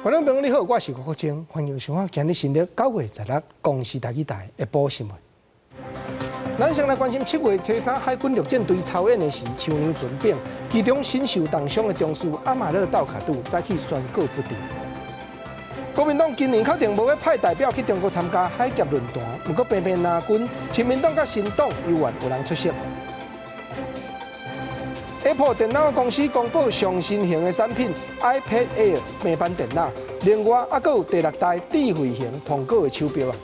觀眾朋友你好，我是吳國清，歡迎收看今日新曆9月16公視台語台的報新聞。咱先來關心7月初三海軍陸戰隊操演的時，秋娘船炳，其中身受重傷的中士阿馬勒道卡杜早起宣告不治。國民黨今年確定無欲派代表去中國參加海峽論壇，毋過偏偏藍軍、親民黨佮新黨猶原有人出席。Apple 電腦公司公布上新型的產品 iPad Air 平板電腦，另外猶閣有第六代智慧型蘋果的手錶啊。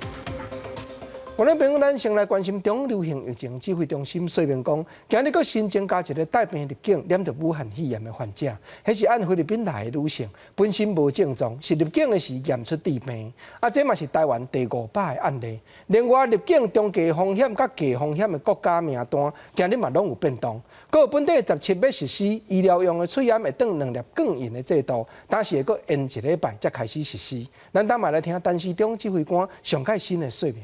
觀眾朋友，咱先來關心中央流行疫情指揮中心說明講，今日閣新增加一个帶病入境染著武漢肺炎的患者，彼是按菲律賓來的女性，本身無症狀，是入境的時驗出致病。啊，這嘛是台灣第500個案例。另外，入境中低風險佮低風險的國家名單，今日嘛攏有變動。閣有本地17欲實施醫療用的喙罨會當兩粒鋼印的制度，但是會閣延一禮拜才開始實施。咱等下來聽陳時中指揮官上蓋新的說明。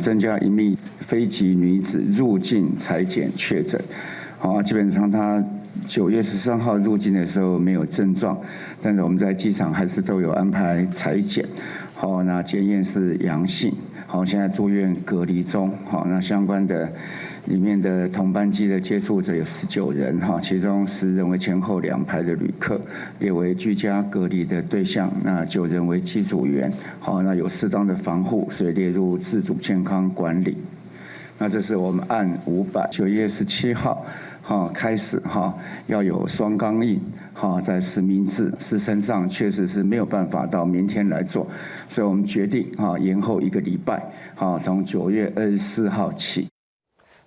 增加一名菲籍女子入境採檢確診，好，基本上她9月13號入境的時候沒有症狀，但是我們在機場還是都有安排採檢，好，那檢驗是陽性，好，現在住院隔離中，好，那相關的裡面的同班機的接觸者有19人，哈，其中10人為前後兩排的旅客，列為居家隔離的對象，那9人為機組員，好，那有適當的防護，所以列入自主健康管理。那這是我們按500 9月17號，哈，開始哈，要有雙鋼印，哈，在實名制師身上確實是沒有辦法到明天來做，所以我們決定哈延後一個禮拜，哈，從9月24號起。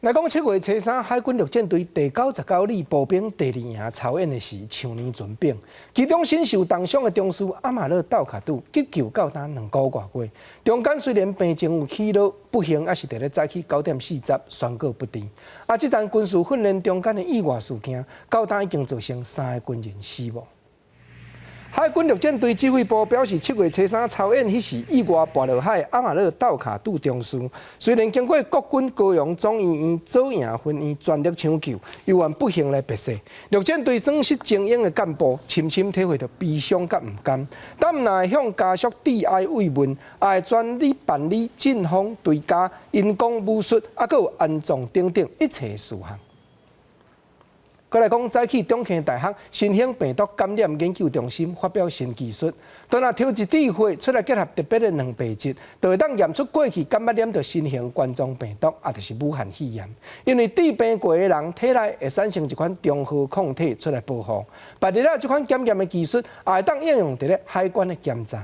來講7月初三，海軍陸戰隊第99旅步兵第二營操演的時，秋娘船炳，其中身受重傷的中士阿馬勒道卡杜急救到今2個外月，中間雖然病情有起落，不幸猶是佇咧早起9點40宣告不治。啊，這場軍事訓練中間的意外事件，到今已經造成三个軍人死亡。海軍陸戰隊指揮部表示，7月初三操演彼時意外跋落海阿馬勒道卡杜中士，雖然經過國軍高雄總醫院左營分院全力搶救，猶原不幸來辭世。陸戰隊損失精英的幹部，深深體會著悲傷佮毋甘。但毋但會向家屬致哀慰問，也會全力辦理晉封、追加、因公武術，猶閣有安葬等等一切事項。閣來講，早起中興大學新型病毒感染研究中心發表新技術，當若抽一滴血出來結合特別的蛋白質，就會當驗出過去敢捌染著新型冠狀病毒，也就是武漢肺炎。因為致病過的人體內會產生一款中和抗體出來保護。別日啊，這款檢驗的技術也會當應用佇咧海關的檢查。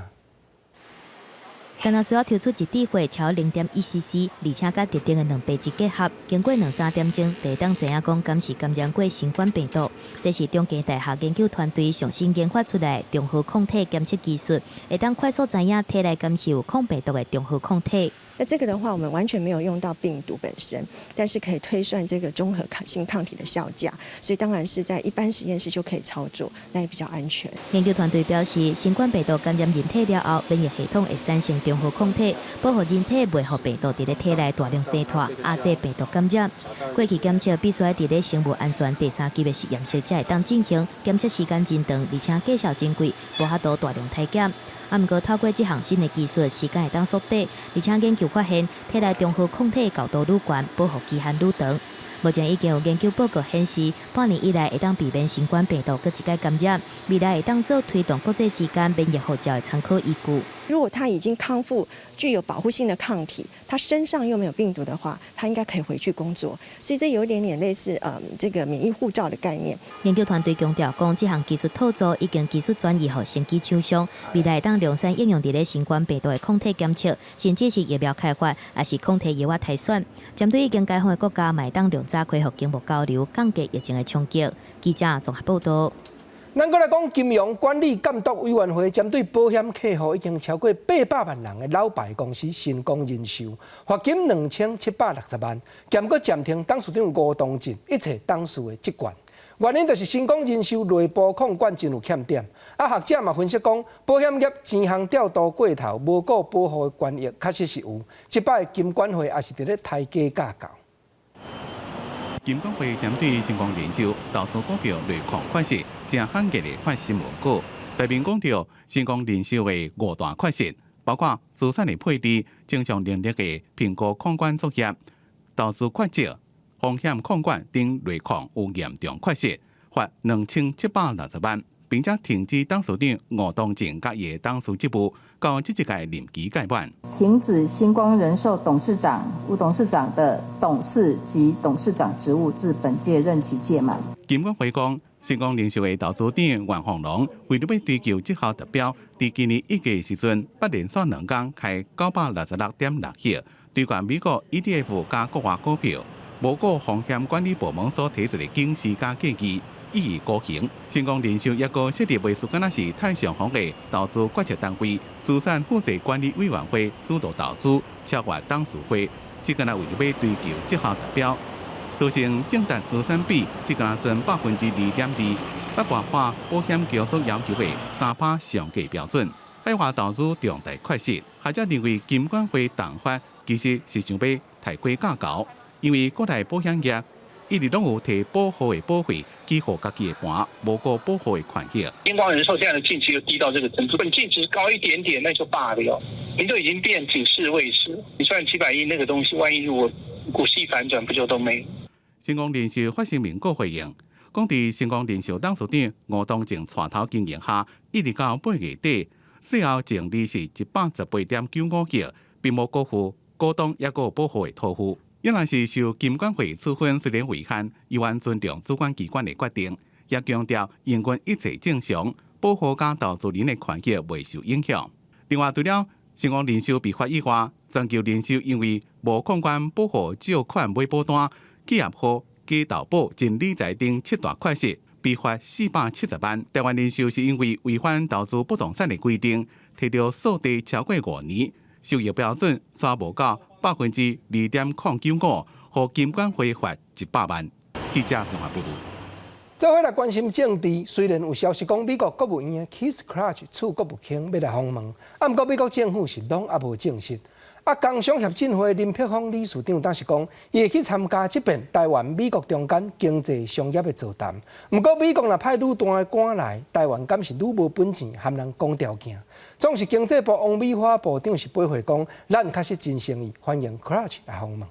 干焦需要抽出一滴血，超0.1 cc，而且佮特定的蛋白質結合，經過兩三點鐘，就會當知影講敢是感染過新冠病毒。這是中興大學研究團隊上新研發出來的中和抗體檢測技術，會當快速知影體內敢是有抗病毒的中和抗體。那這個的話，我們完全沒有用到病毒本身，但是可以推算這個中和抗性抗體的效價，所以當然是在一般實驗室就可以操作，那也比較安全。研究團隊表示，新冠病毒感染人體了後，免疫系統會產生中和抗體，保護人體袂予病毒佇咧體內大量生湠，壓制病毒感染。過去檢測必須愛佇咧生物安全第三級的實驗室才會當進行，檢測時間真長，而且價數真貴，無法度大量篩檢。啊，毋過透過這項新的技術，時間會當縮短，而且研究發現，體內中和抗體高度愈懸，保護期限愈長。目前已經有研究報告顯示，半年以內會當避免新冠病毒閣一擺感染，未來會當做推動國際之間免疫護照的參考依據。如果他已經康復，具有保護性的抗體，他身上又沒有病毒的話，他應該可以回去工作。所以這有點點類似這個免疫護照的概念。研究團隊強調講，這項技術套組已經技術轉移予生技廠商，未來會當量產應用佇咧新冠病毒的抗體檢測，甚至是疫苗開發，抑是抗體藥物篩選。針對已經解封的國家，嘛會當量早恢復經貿交流，降低疫情的衝擊。記者綜合報道。咱閣來講，金融管理監督委員會針對保險客戶已經超過800萬人的老牌公司新光人壽，罰金2760萬，兼閣暫停董事長吳東進一切董事的職權。原因就是新光人壽內部控管真有欠點。啊，學者嘛分析講，保險業錢項調度過頭，無顧保戶的權益，確實是有。這擺金管會也是佇咧刣雞教教。金管會針對新光人壽投資股票內控確實誠罕見的發新聞稿，特別講著新光人壽的五大缺失，包括資產的配置、正常能力的評估控管作業、投資決策、風險控管等內控有嚴重缺失，罰2760萬，並且停止董事長吳東靜佮伊的董事職務，到這一屆任期屆滿。停止新光人壽董事長吳董事長的董事及董事長職務，至本屆任期屆滿。金管會講，新光人壽的投資長袁鳳龍為著欲追求績效達標，佇今年1月的時陣，捌連續兩工開966.6億，兌換美國 ETF 佮國外股票，無顧風險管理部門所提出的警示佮建議，一意孤行。新光人壽抑閣設立袂輸敢若是太上皇的投資決策單位，資產負債管理委員會主導投資，超越董事會，這敢若為著欲追求績效達標，造成淨值資產比只敢若剩2.2%，捌跋破保險公司要求的3%上低標準。海外投資重大缺失，學者認為金管會重罰其實是想欲刣雞教猴，因為國內保險業一直攏有提保戶的保費去予家己的盤，無顧保戶的權益。新光人壽現在的淨值又低到這個程度，你淨值高一點點那就罷了，你都已經變警示位置，你算幾百億那個東西，萬一如果股市一反轉，不就都沒？新光人壽發聲明閣回應，講佇新光人壽董事長吳東靜帶頭經營下，一直到8月底，稅後淨利是118.95億，並無辜負股東抑閣保戶的託付。猶若是受金管會處分，雖然遺憾，猶原尊重主管機關的決定，也強調營運一切正常，保戶佮投資人的權益袂受影響。另外，除了新光人壽被罰以外，全球人壽因為無控管保戶借款買保單、企業號、假投保、真理財等七大缺失，被罰470萬。台灣人壽是因為違反投資不動產的規定，提著數地超過5年，收益標準煞無到2.095%，予金管會罰100萬。記者綜合報導。做伙來關心政治，雖然有消息講美國國務院的 Keith Krach 次國務卿欲來訪問，啊，毋過美國政府是攏猶無證實。啊，工商協進會林柏峰理事長當時講，伊會去參加這遍台灣美國中間經濟商業的座談。毋過美國若派愈大的官來，台灣敢是愈無本錢含人講條件？總是經濟部王美花部長是回話講，咱確實真誠意歡迎 Krach 來訪問。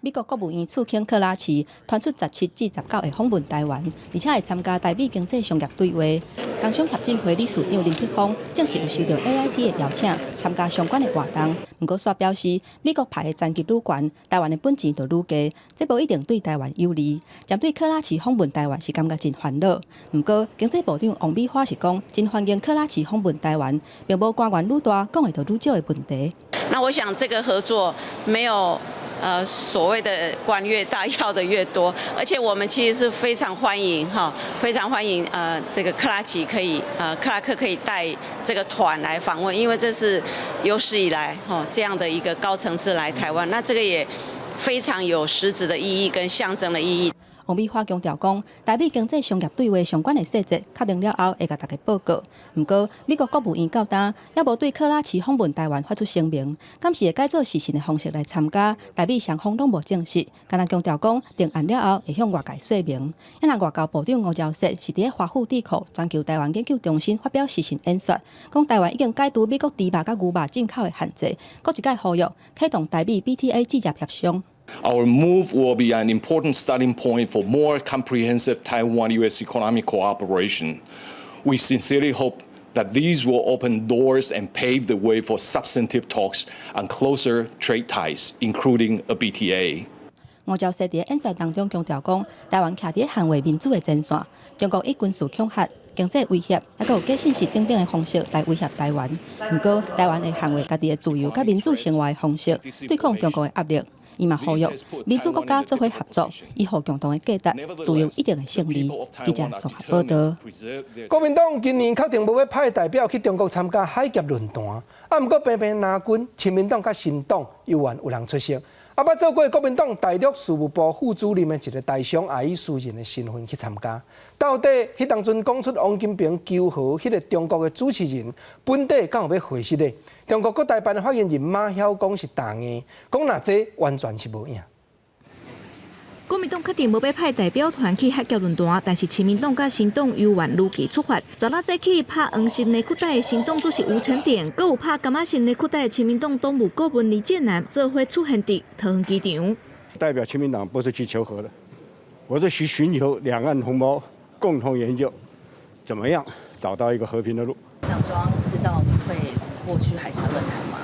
美國國務院次卿克拉奇傳出17至19會訪問台灣，而且會參加台美經濟商業對話。工商協進會理事長林柏峰證實有收到 AIT 的邀請，參加相關的活動。毋過，煞表示美國派的層級愈懸，台灣的本錢就愈低，這無一定對台灣有利。針對克拉奇訪問台灣是感覺真煩惱。毋過，經濟部長王美花是講，真歡迎克拉奇訪問台灣，並無官員愈大，講的就愈少的問題。那我想這個合作沒有所謂的官越大要的越多，而且我們其實是非常歡迎哈，非常歡迎這個克拉奇可以克拉克可以帶這個團來訪問，因為這是有史以來哈這樣的一個高層次來台灣，那這個也非常有實質的意義跟象徵的意義。王美花強調講，台美經濟商業對話相關的細節確定了後，會共大家報告。毋過，美國國務院到今猶無對克拉奇訪問台灣發出聲明，敢是會改做視訊的方式來參加，台美雙方攏無證實。干焦強調講，定案了後會向外界說明。啊若外交部長吳釗燮是佇咧華府智庫全球台灣研究中心發表視訊演說，講台灣已經解除美國豬肉佮牛肉進口的限制，閣一擺呼籲啟動台美 BTA 直接協商。 Our move will be an important starting point for more comprehensive Taiwan-U.S. economic cooperation. We sincerely hope that these will open doors and pave the way for substantive talks on closer trade ties, including a BTA. 吳釗燮佇演說當中強調講，台灣徛佇捍衛民主的前線，中國以軍事恐嚇、經濟威脅，抑閣有假信息等等的方式來威脅台灣。毋過，台灣會捍衛家己的自由佮民主生活的方式，對抗中國的壓力。伊嘛呼籲民主國家做伙合作，以予共同的價值，自由一定會勝利。記者綜合報導。國民黨今年確定無欲派代表去中國參加海峽論壇，啊，毋過偏偏藍軍、親民黨佮新黨猶原有人出席。啊，捌做過國民黨大陸事務部副主任的一個台商，也以私人的身份去參加。到底彼當陣講出王金平求和彼個中國的主持人，本底敢有欲回實的？中國國台辦的發言人馬曉光是答應，講若這完全是無影。國民黨確定無欲派代表團去海峽論壇，但是親民黨佮新黨猶原如期出發。昨仔早起拍黃色內褲帶的新黨主席吳成典，閣有拍柑仔色內褲帶的親民黨黨務顧問李建南，做伙出現佇桃園機場。代表親民黨不是去求和的，我是去尋求兩岸同胞共同研究，怎麼樣找到一個和平的路。黨中央知道你會過去海峽論壇嗎？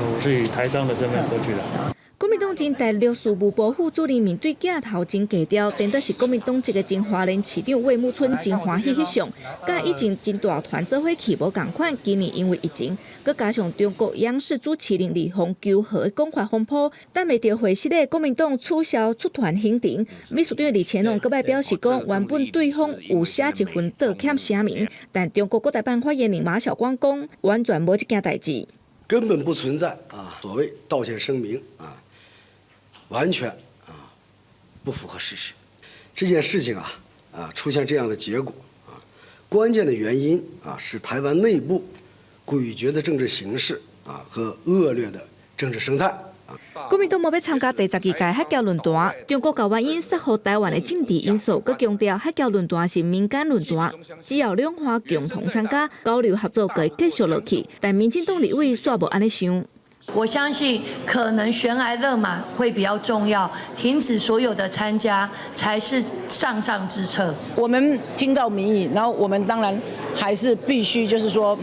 我是以台商的身份過去的。國民黨前大陸事務部副主任面對鏡頭真低調，顛倒是國民黨籍的前花蓮市長魏木村真歡喜翕相，佮以前真大團做伙去無仝款，今年因為疫情，閣加上中國央視主持人李鳳求和的講法風波，等袂著會失的國民黨取消出團行程。秘書長李乾龍閣擺表示講，原本對方有寫一份道歉聲明，但中國國台辦發言人馬曉光講，完全無這件代誌，根本不存在啊，所謂道歉聲明啊。完全啊不符合事實，這件事情啊出現這樣的結果啊，關鍵的原因啊是台灣內部詭譎的政治形勢啊和惡劣的政治生態。國民黨無欲參加第12屆海峽論壇，中國共原因說予台灣的政治因素，閣強調海峽論壇是民間論壇，只要兩岸共同參加交流合作，就會繼續落去。但民進黨立委煞無按呢想。我相信可能懸崖勒馬會比較重要，停止所有的參加才是上上之策。我們聽到民意，然後我們當然還是必須就是說，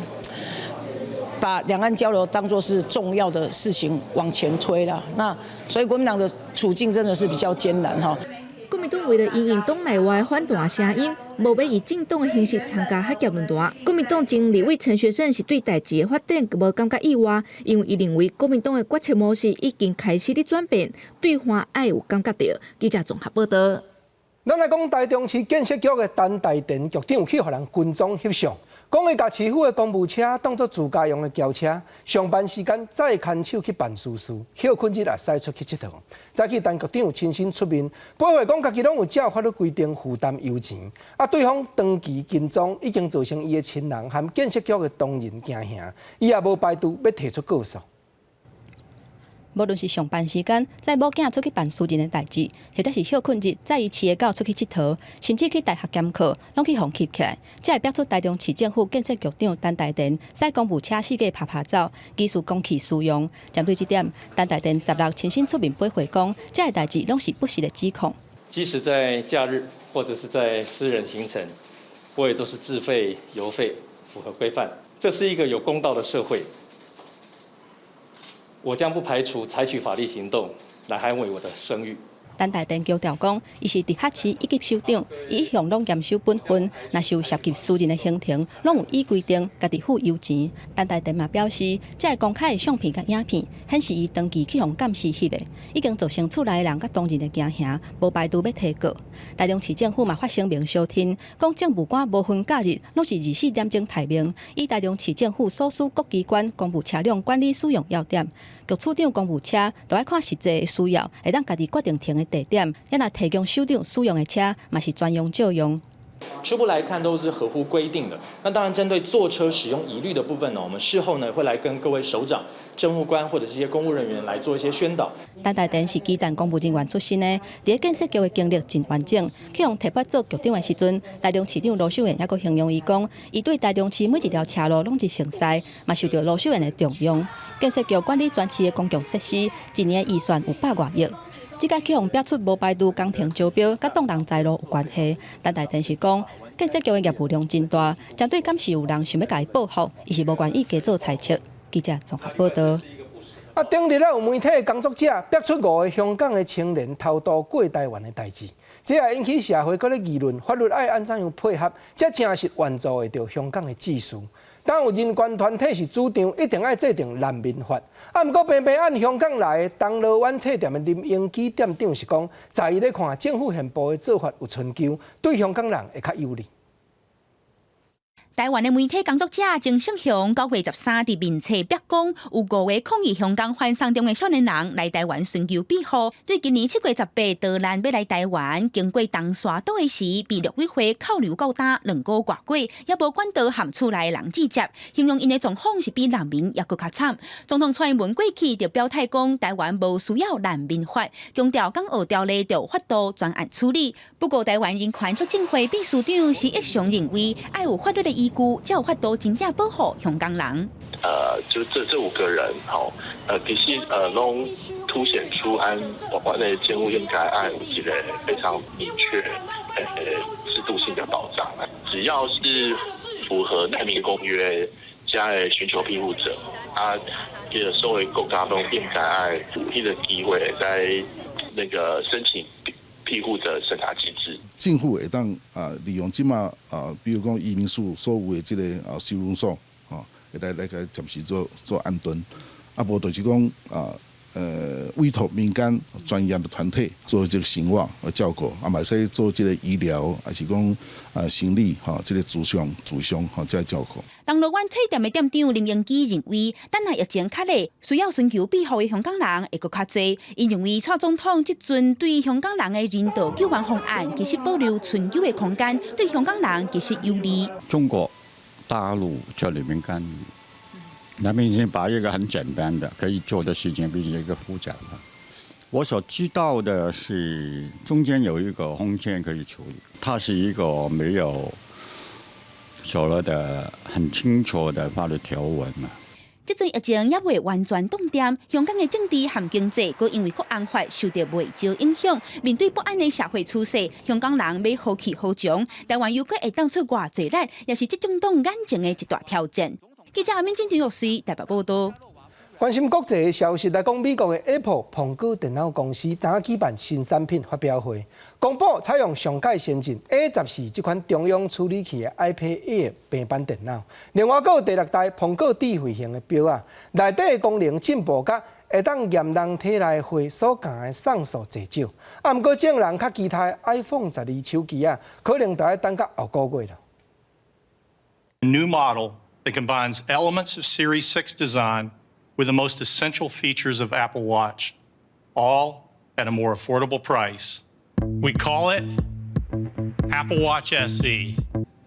把兩岸交流當作是重要的事情往前推了。那所以國民黨的處境真的是比較艱難哈。國民黨為了因應黨內外反彈聲音，無欲以政黨的形式參加海峽論壇。國民黨前立委陳學聖是對代誌的發展無感覺意外，因為伊認為國民黨的決策模式已經開始咧轉變，對岸愛有感覺著。記者綜合報道。咱來講台中市建設局的陳大田局長去予人跟蹤翕相，講伊共市府的公務車當做自家用的轎車，上班時間載牽手去辦私事，歇睏日也駛出去𨑨迌。早起陳局長親身出面，保護講家己攏有照法律規定負擔油錢，啊，對方長期跟蹤已經造成伊的親人和建設局的同仁驚嚇，伊也無排除欲提出告訴。無論是上班時間載某囝出去辦私人的代誌，或者是歇睏日載伊飼的狗出去𨑨迌，甚至去大學兼課，攏去予翕起來。才會爆出台中市政府建設局長陳大田駛公務車四界趴趴走，疑似公器私用。針對這點，陳大田16親身出面駁回講，這个代誌攏是不實的指控。即使在假日或者是在私人行程，我也都是自費油費，符合規範。這是一個有公道的社會。我將不排除採取法律行動來捍衛我的聲譽。陳大田強調講，伊是直轄市一級首長，伊一向攏嚴守本分，若是有涉及私人的行程，攏有依規定家己付油錢。陳大田嘛表示，這个公開的相片佮影片，顯示伊長期去予監視翕的，已經造成厝內的人佮同仁的驚嚇，無排除欲提告。台中市政府嘛發聲明相挺，講政務官無分假日，攏是24點鐘待命，依台中市政府所屬各機關公務車輛管理使用要點，局處長公務車都愛看實際的需要，會當家己決定停的地點，也若提供首長使用的車，嘛是專用借用。初步來看都是合乎規定的。那當然，針對座車使用疑慮的部分呢，我們事後呢會來跟各位首長、政務官或者是一些公務人員來做一些宣導。陳大田是基層公務人員出身的，佇建設局的經歷真完整。去予提拔做局長的時陣，台中市長盧秀燕猶閣形容伊講，伊對台中市每一條車路攏是熟似，嘛受著盧秀燕的重用。建設局管理全市的公共設施，一年的預算有百外億。這擺去予爆出無排除工程招標，佮擋人財路有關係。陳大田是講，建設局的業務量真大，針對敢是有人想欲共伊報復，伊是無願意加做猜測。記者綜合報道。啊，頂日啊有媒體的工作者爆出五个香港的青年偷渡過台灣的代誌，這也引起社會閣咧議論，法律愛按怎樣配合，才誠實援助會著香港的志士。當有人權團體是主張一定愛制定難民法，啊，毋過偏偏按香港來的銅鑼灣冊店的林英基店長是講，在伊咧看政府現步的做法有春秋，對香港人會較有利。台灣的媒體工作者曾勝雄9月13佇面冊白講，有五個抗議香港反送中的少年人來台灣尋求庇護。對今年7月18逃難欲來台灣，經過東沙島的時，被陸委會扣留到今2個外月，猶無管道和厝內人接觸，形容𪜶的狀況是比難民猶閣較慘。總統蔡英文過去就表態講，台灣無需要難民法，強調港澳條例著有法度專案處理。不過，台灣人權促進會秘書長施逸翔認為，愛有法律的依據，才有法度真正保護香港人。就這五個人，吼，其實攏凸顯出按我的政府應該愛有一個非常明確制度性的保障。只要是符合難民公約加的尋求庇護者，啊，這個所謂國家攏應該愛有彼個機會在那個申請庇護的審查機制。政府會當啊利用這馬啊，比如講移民署所有的這个啊收容所，吼，會來來共暫時做做安頓，啊無就是講啊委託民間專業的團體做這个生活和照顧，啊嘛會使做這个醫療，抑是講啊心理吼，這个諮商諮商吼，這个照顧。銅鑼灣冊店的店長林英基認為，等下疫情較咧，需要尋求庇護的香港人會閣較濟。𪜶認為蔡總統這陣對香港人的人道救援方案，其實保留存留的空間，對香港人其實有利。中國大陸在裡面干預，那麼已經把一個很簡單的可以做的事情變成一個複雜了。我所知道的是，中間有一個空間可以處理，它是一個沒有所謂的很清楚的法律條文嘛。這陣疫情猶未完全凍定，香港的政治和經濟，閣因為國安法受著袂少影響。面對不安的社會趨勢，香港人欲何去何從？台灣又閣會當出偌濟力，也是執政黨眼前的一大挑戰。記者阿敏、鄭玉瑞台北報導。關心國際的消息來講，美國的 Apple 蘋果電腦公司今舉辦新產品發表會，公布採用上蓋先進 A14這款中央處理器的 iPad Air 平板電腦。另外，閣有第六代蘋果智慧型的錶仔，內底的功能進步甲會當驗人體內血所共的送數濟少。啊，毋過眾人較期待 iPhone 12手機仔，可能著愛等到後個月了。 New model that combines elements of Series 6 design with the most essential features of Apple Watch, all at a more affordable price. We call it Apple Watch SE.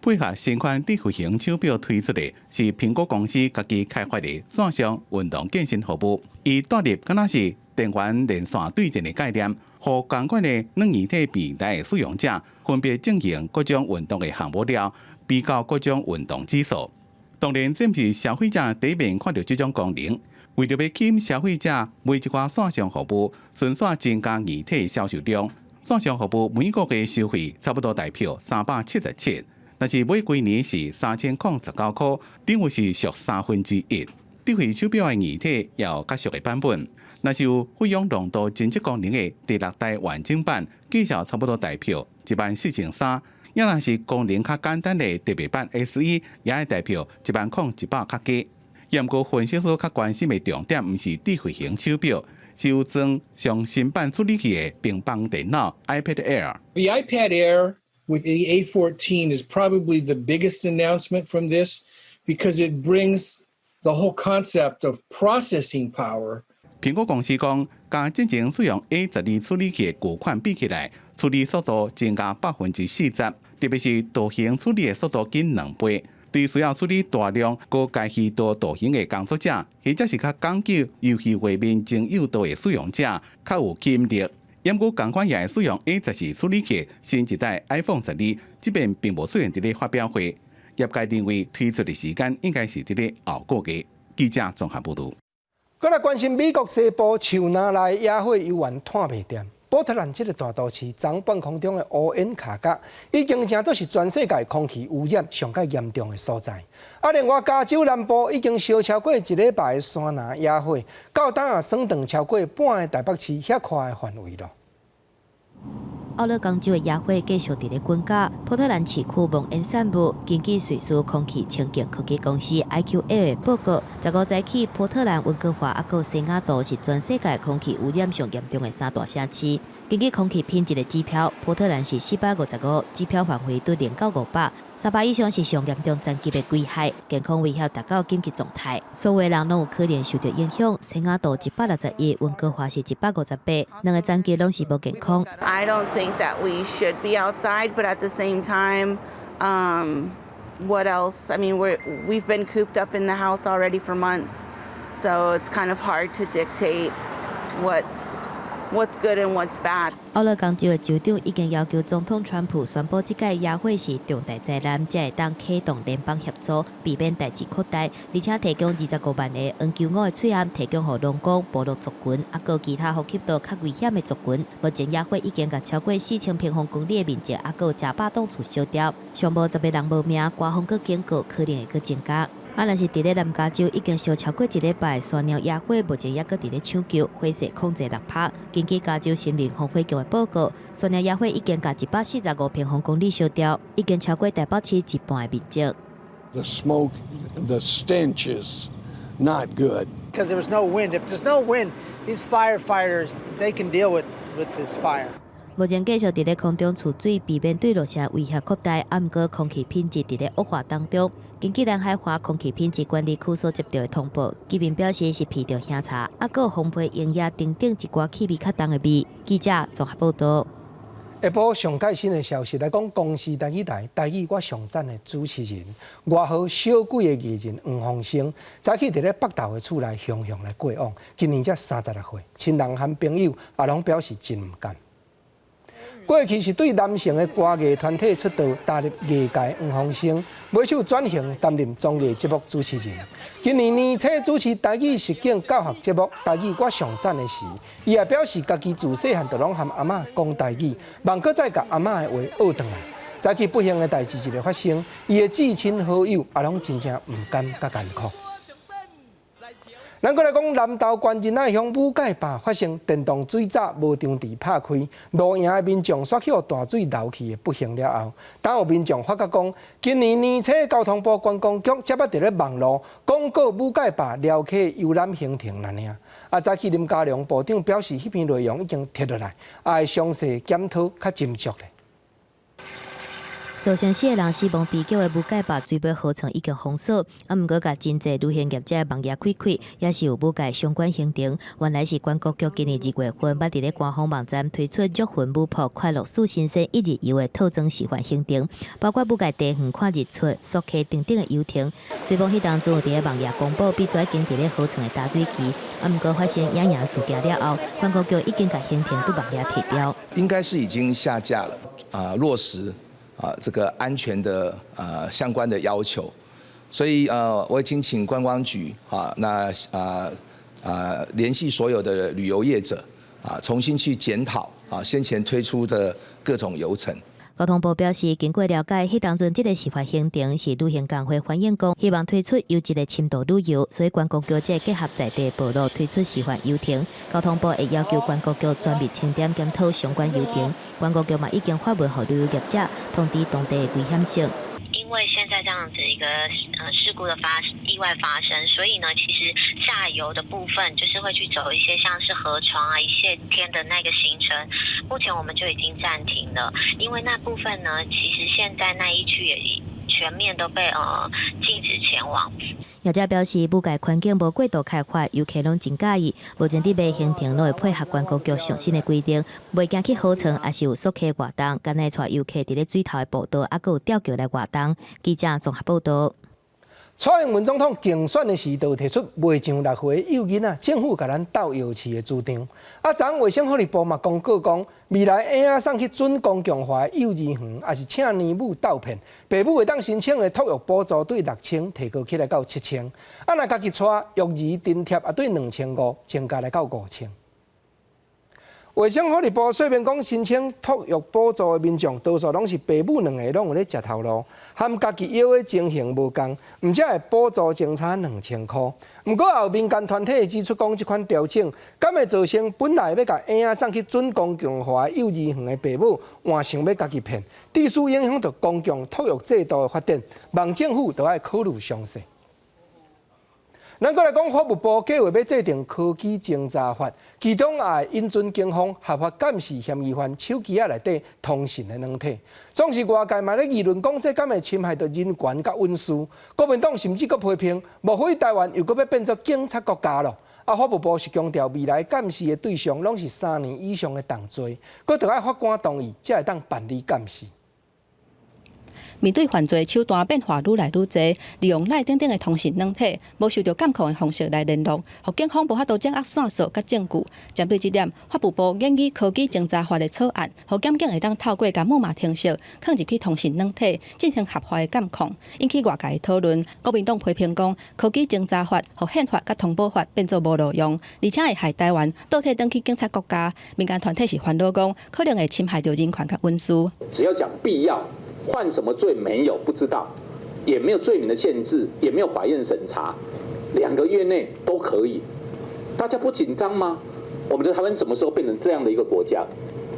配合新款智慧型手錶推出的是蘋果公司家己開發的線上運動健身服務，伊帶入敢若是電源連線對戰的概念，予仝款的軟硬體平台的使用者分別進行各種運動的項目了，比較各種運動指數。當然，這毋是消費者第一遍看著這種功能。為著欲吸引消費者買這寡線上服務，順紲增加硬體銷售量。線上服務每個月收費差不多台票377，若是買規年是3019箍，等於是俗1/3。智慧手錶的硬體也有較俗的版本，若是有血氧濃度偵測功能的第六代完整版，價數差不多台票14,300。抑若是功能較簡單的特別版 SE，也愛台票10,100較低。毋過分析師較關心的重點，毋是智慧型手錶，是有裝上新版處理器的平板電腦 iPad Air。 The iPad Air with the A14 is probably the biggest announcement from this because it brings the whole concept of processing power. 蘋果公司講，佮之前使用 A12處理器的舊款比起來，處理速度增加40%，特別是圖形處理的速度緊兩倍。對需要處理大量高解析度圖形的工作者，或者是較講究遊戲畫面精幼度的使用者，較有吸引力。毋過仝款也會使用 A14處理器新一代 iPhone 十二，這擺並無出現佇咧發表會。業界認為推出的時間應該是佇咧後個月。記者綜合報導。閣來關心美國西部樹林內野火猶原湠袂恬。波特蘭這个大都市，昨半空中的烏煙卡甲，已經成做是全世界空氣污染上蓋嚴重的所在。啊，另外加州南部已經燒超過一禮拜的山林野火，到今也損斷超過半个台北市遐寬的範圍囉。奧勒岡州的野火繼續佇咧滾絞，波特蘭市區冒煙散霧。根據瑞士空氣清淨科技公司 IQAir 的報告，15早起波特蘭、溫哥華抑閣西雅圖是全世界空氣污染上嚴重的三大城市。根據空氣品質的指標，波特蘭是455，指標範圍對0到500。300以上是上嚴重層級的危害，健康威脅達到緊急狀態。所有人攏有可能受到影響。西雅圖161，溫哥華是158，兩個層級攏是無健康。 I don't think that we should be outside, but at the same time, what else? I mean, we've been cooped up in the house already for months, so it's kind of hard to dictate what's good and what's bad. 俄勒岡州的州長已經要求總統川普宣布這屆野火是重大災難，才會當啟動聯邦協助，避免代誌擴大。而且提供25萬個 N95的喙罨，提供予農工、部落族群，抑閣其他呼吸道較危險的族群。目前野火已經共超過4000平方公里的面積，抑閣100棟厝燒掉，上無10個人無命，官方閣警告可能會閣增加。啊，若是佇咧南加州已經燒超過一禮拜，山貓野火目前猶閣佇咧搶救，火勢控制6趴。根據加州森林防火局的報告，山貓野火已經共145平方公里燒掉，已經超過台北市一半的面積。 The smoke, the stench is not good. Because there was no wind. If there's no wind, these firefighters, they can deal with this fire. 目前繼續佇咧空中儲水，避免對落城威脅擴大。啊，毋過空氣品質佇咧惡化當中。根據南海華空氣品質管理區所接到的通報，居民表示是鼻著腥臭，抑閣有烘焙煙葉等等一寡氣味較重的味。記者綜合報導。下晡上蓋新的消息來講，公視台語台台語我上讚的主持人，外號小鬼的藝人黃鴻升，早起佇咧北投的厝內雄雄來過往，今年才36歲，親人和朋友也攏表示真毋甘。過去是對男性的歌藝團體出道，踏入藝界黃鴻升，尾手轉型擔任綜藝節目主持人。今年年初主持台語實境教學節目《台語我上讚》的時，伊也表示家己自細漢就攏和阿嬤講台語，望閣再共阿嬤的話學轉來。早起不幸的代誌一个發生，伊的至親好友也攏真正毋甘佮艱苦。咱閣來講，南投縣仁愛鄉武蓋壩發生電動水閘無張匙拍開，露營的民眾煞去予大水流去的不幸了後，當有民眾發覺講，今年年初交通部觀光局才捌佇咧網路廣告武蓋壩寮客遊覽行程爾爾。啊，早起林佳龍部長表示，彼篇內容已經撤落來，也會詳細檢討較斟酌咧。造成四個人死亡悲劇的武蓋壩水尾河床已經封鎖，啊，毋過共真濟旅行業者網頁開開，也是有武蓋相關行程。原來是觀光局今年2月份捌佇咧官方網站推出竹園舞瀑快樂四新鮮一日遊的套裝示範行程，包括武蓋茶園看日出、溯溪等等的遊程。雖罔彼當陣有佇咧網頁公布必須愛經佇咧河床的打水機，啊，毋過發生野營事件了後，觀光局已經共行程佇網頁撤掉。應該是已經下架了，啊，落實。啊，這個安全的相關的要求，所以我已經請觀光局啊，那聯繫所有的旅遊業者啊，重新去檢討啊先前推出的各種遊程。交通部表示，經過了解，彼當陣這個示範行程是旅行工會反映講，希望推出優質的深度旅遊，所以觀光局才結合在地部落推出示範遊程。交通部會要求觀光局全面清點檢討相關遊程。觀光局嘛已經發文予旅遊業者，通知當地的危險性。因為現在這樣子一個事故的意外發生，所以呢，其實下游的部分就是會去走一些像是河床啊、一線天的那個行程，目前我們就已經暫停了，因為那部分呢，其實現在那一區也全面都被禁止前往。業者表示，武蓋環境無過度開發，遊客攏真佮意。目前佇賣行程攏會配合觀光局上新的規定，袂驚去河床，抑是有溯溪活動，敢會帶遊客佇咧水頭的步道，抑閣有吊橋來活動。記者綜合報道。蔡英文總統競選的時，就提出袂上6歲幼囡仔，政府共咱鬥藥飼的主張。啊，昨昏衛生福利部嘛公告講，未來嬰仔送去準公共化的幼兒園，抑是請奶母鬥騙，爸母會當申請的托育補助對6000提高起來到7000。啊，若家己帶育兒津貼，也對2500增加來到5000。衛生福利部說明講，申請托育補助的民眾，多數攏是爸母兩個攏有咧食頭路，和家己養的情形無仝，毋才會補助增差2000箍。毋過，也有民間團體指出講，這款調整，敢會造成本來欲共嬰仔送去準公共化幼兒園的爸母，換想欲家己騙，致使影響著公共托育制度的發展，望政府著愛考慮詳細。咱閣來講，法務部計劃欲制定科技偵查法，其中也會允准警方合法監視嫌疑犯手機仔內底通訊的軟體。總是外界嘛咧議論講，這敢會侵害著人權佮隱私？國民黨甚至閣批評，莫非台灣又閣欲變做警察國家囉？啊，法務部是強調，未來監視的對象攏是3年以上的重罪，閣著愛法官同意，才會當辦理監視。面對犯罪手段變化愈來愈濟，利用 LINE 等等的通訊軟體，無受著監控的方式來聯絡，予警方無法度掌握線索佮證據。針對這點，法務部擬議科技偵查法的草案，予檢警會當透過共木馬程式囥入去通訊軟體，進行合法的監控，引起外界的討論。國民黨批評講，科技偵查法予憲法佮通保法變做無路用，而且會害台灣倒退轉去警察國家。民間團體是煩惱講，可能會侵害著人權佮隱私。只要講必要。犯什麼罪沒有不知道，也沒有罪名的限制，也沒有法院審查，2個月內都可以，大家不緊張嗎？我們的台灣什麼時候變成這樣的一個國家？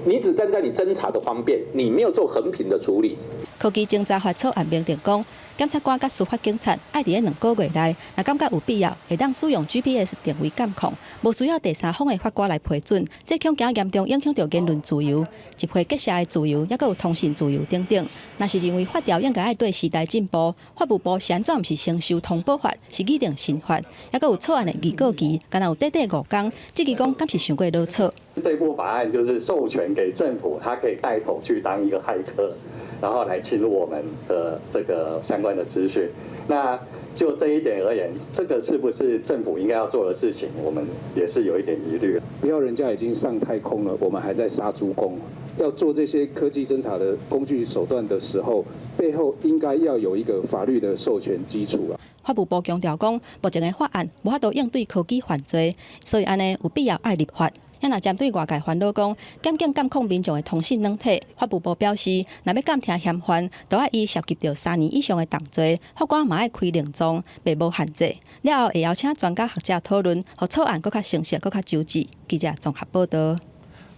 你只站在你偵查的方便，你沒有做衡平的處理。科技偵查法草案明定講，檢察官佮司法警察愛佇咧2個月內，若感覺有必要，會當使用 GPS 定位監控，無需要第三方的法官來批准。這恐驚嚴重影響著言論自由、集會結社的自由，抑閣有通訊自由等等。若是認為法條應該愛綴時代進步，法務部是按怎毋是先修通保法，是擬定新法，抑閣有草案的預告期，敢若有短短5工，質疑講敢是傷過囉嗦。這部法案就是授權給政府，他可以帶頭去當一個駭客，然後來侵入我們的這個相關的資訊。那就這一點而言，這個是不是政府應該要做的事情，我們也是有一點疑慮。不要人家已經上太空了，我們還在殺豬工。要做這些科技偵查的工具手段的時候，背後應該要有一個法律的授權基礎啊。法務部強調講，目前的法案無法度應對科技犯罪，所以按呢有必要愛立法。啊，若針對外界煩惱講，檢警監控民眾的通訊軟體，法務部表示，若欲監聽嫌犯，著愛伊涉及著3年以上的重罪，法官嘛愛開令狀，袂無限制。了後會邀請專家學者討論，予草案閣較成熟、閣較周至。記者綜合報導。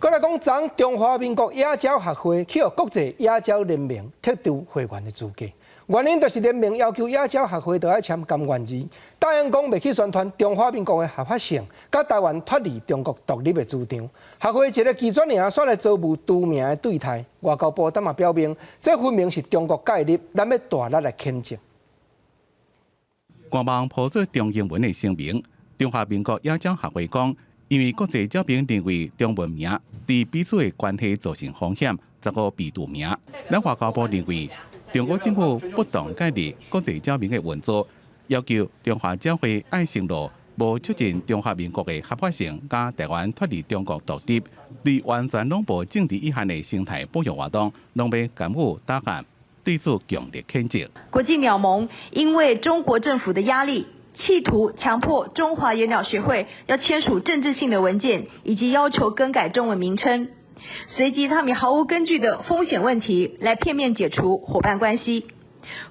閣來講，昨中華民國野鳥學會去予國際野鳥聯盟剔除會員的資格。原因就是聯盟要求野鳥學會著愛簽甘願字，答應講袂去宣傳中華民國的合法性，佮台灣脫離中國獨立的主張。學會一个記者爾煞來遭遇除名的對待。外交部當嘛表明，這分明是中國介入，咱欲大力來譴責。官網鋪做中英文的聲明，中華民國野鳥學會講，因為國際鳥盟認為中文名對彼此的關係造成風險，才閣被除名。咱外交部認為，中國政府不當介入國際鳥盟的運作，要求中華鳥會愛承諾無促進中華民國的合法性，佮台灣脫離中國獨立，對完全攏無政治意涵的生態保育活動，攏欲干預打壓，對此強烈譴責。國際鳥盟因為中國政府的壓力，企圖強迫中華野鳥學會要簽署政治性的文件，以及要求更改中文名稱。隨即，他們以毫無根據的風險問題來片面解除夥伴關係。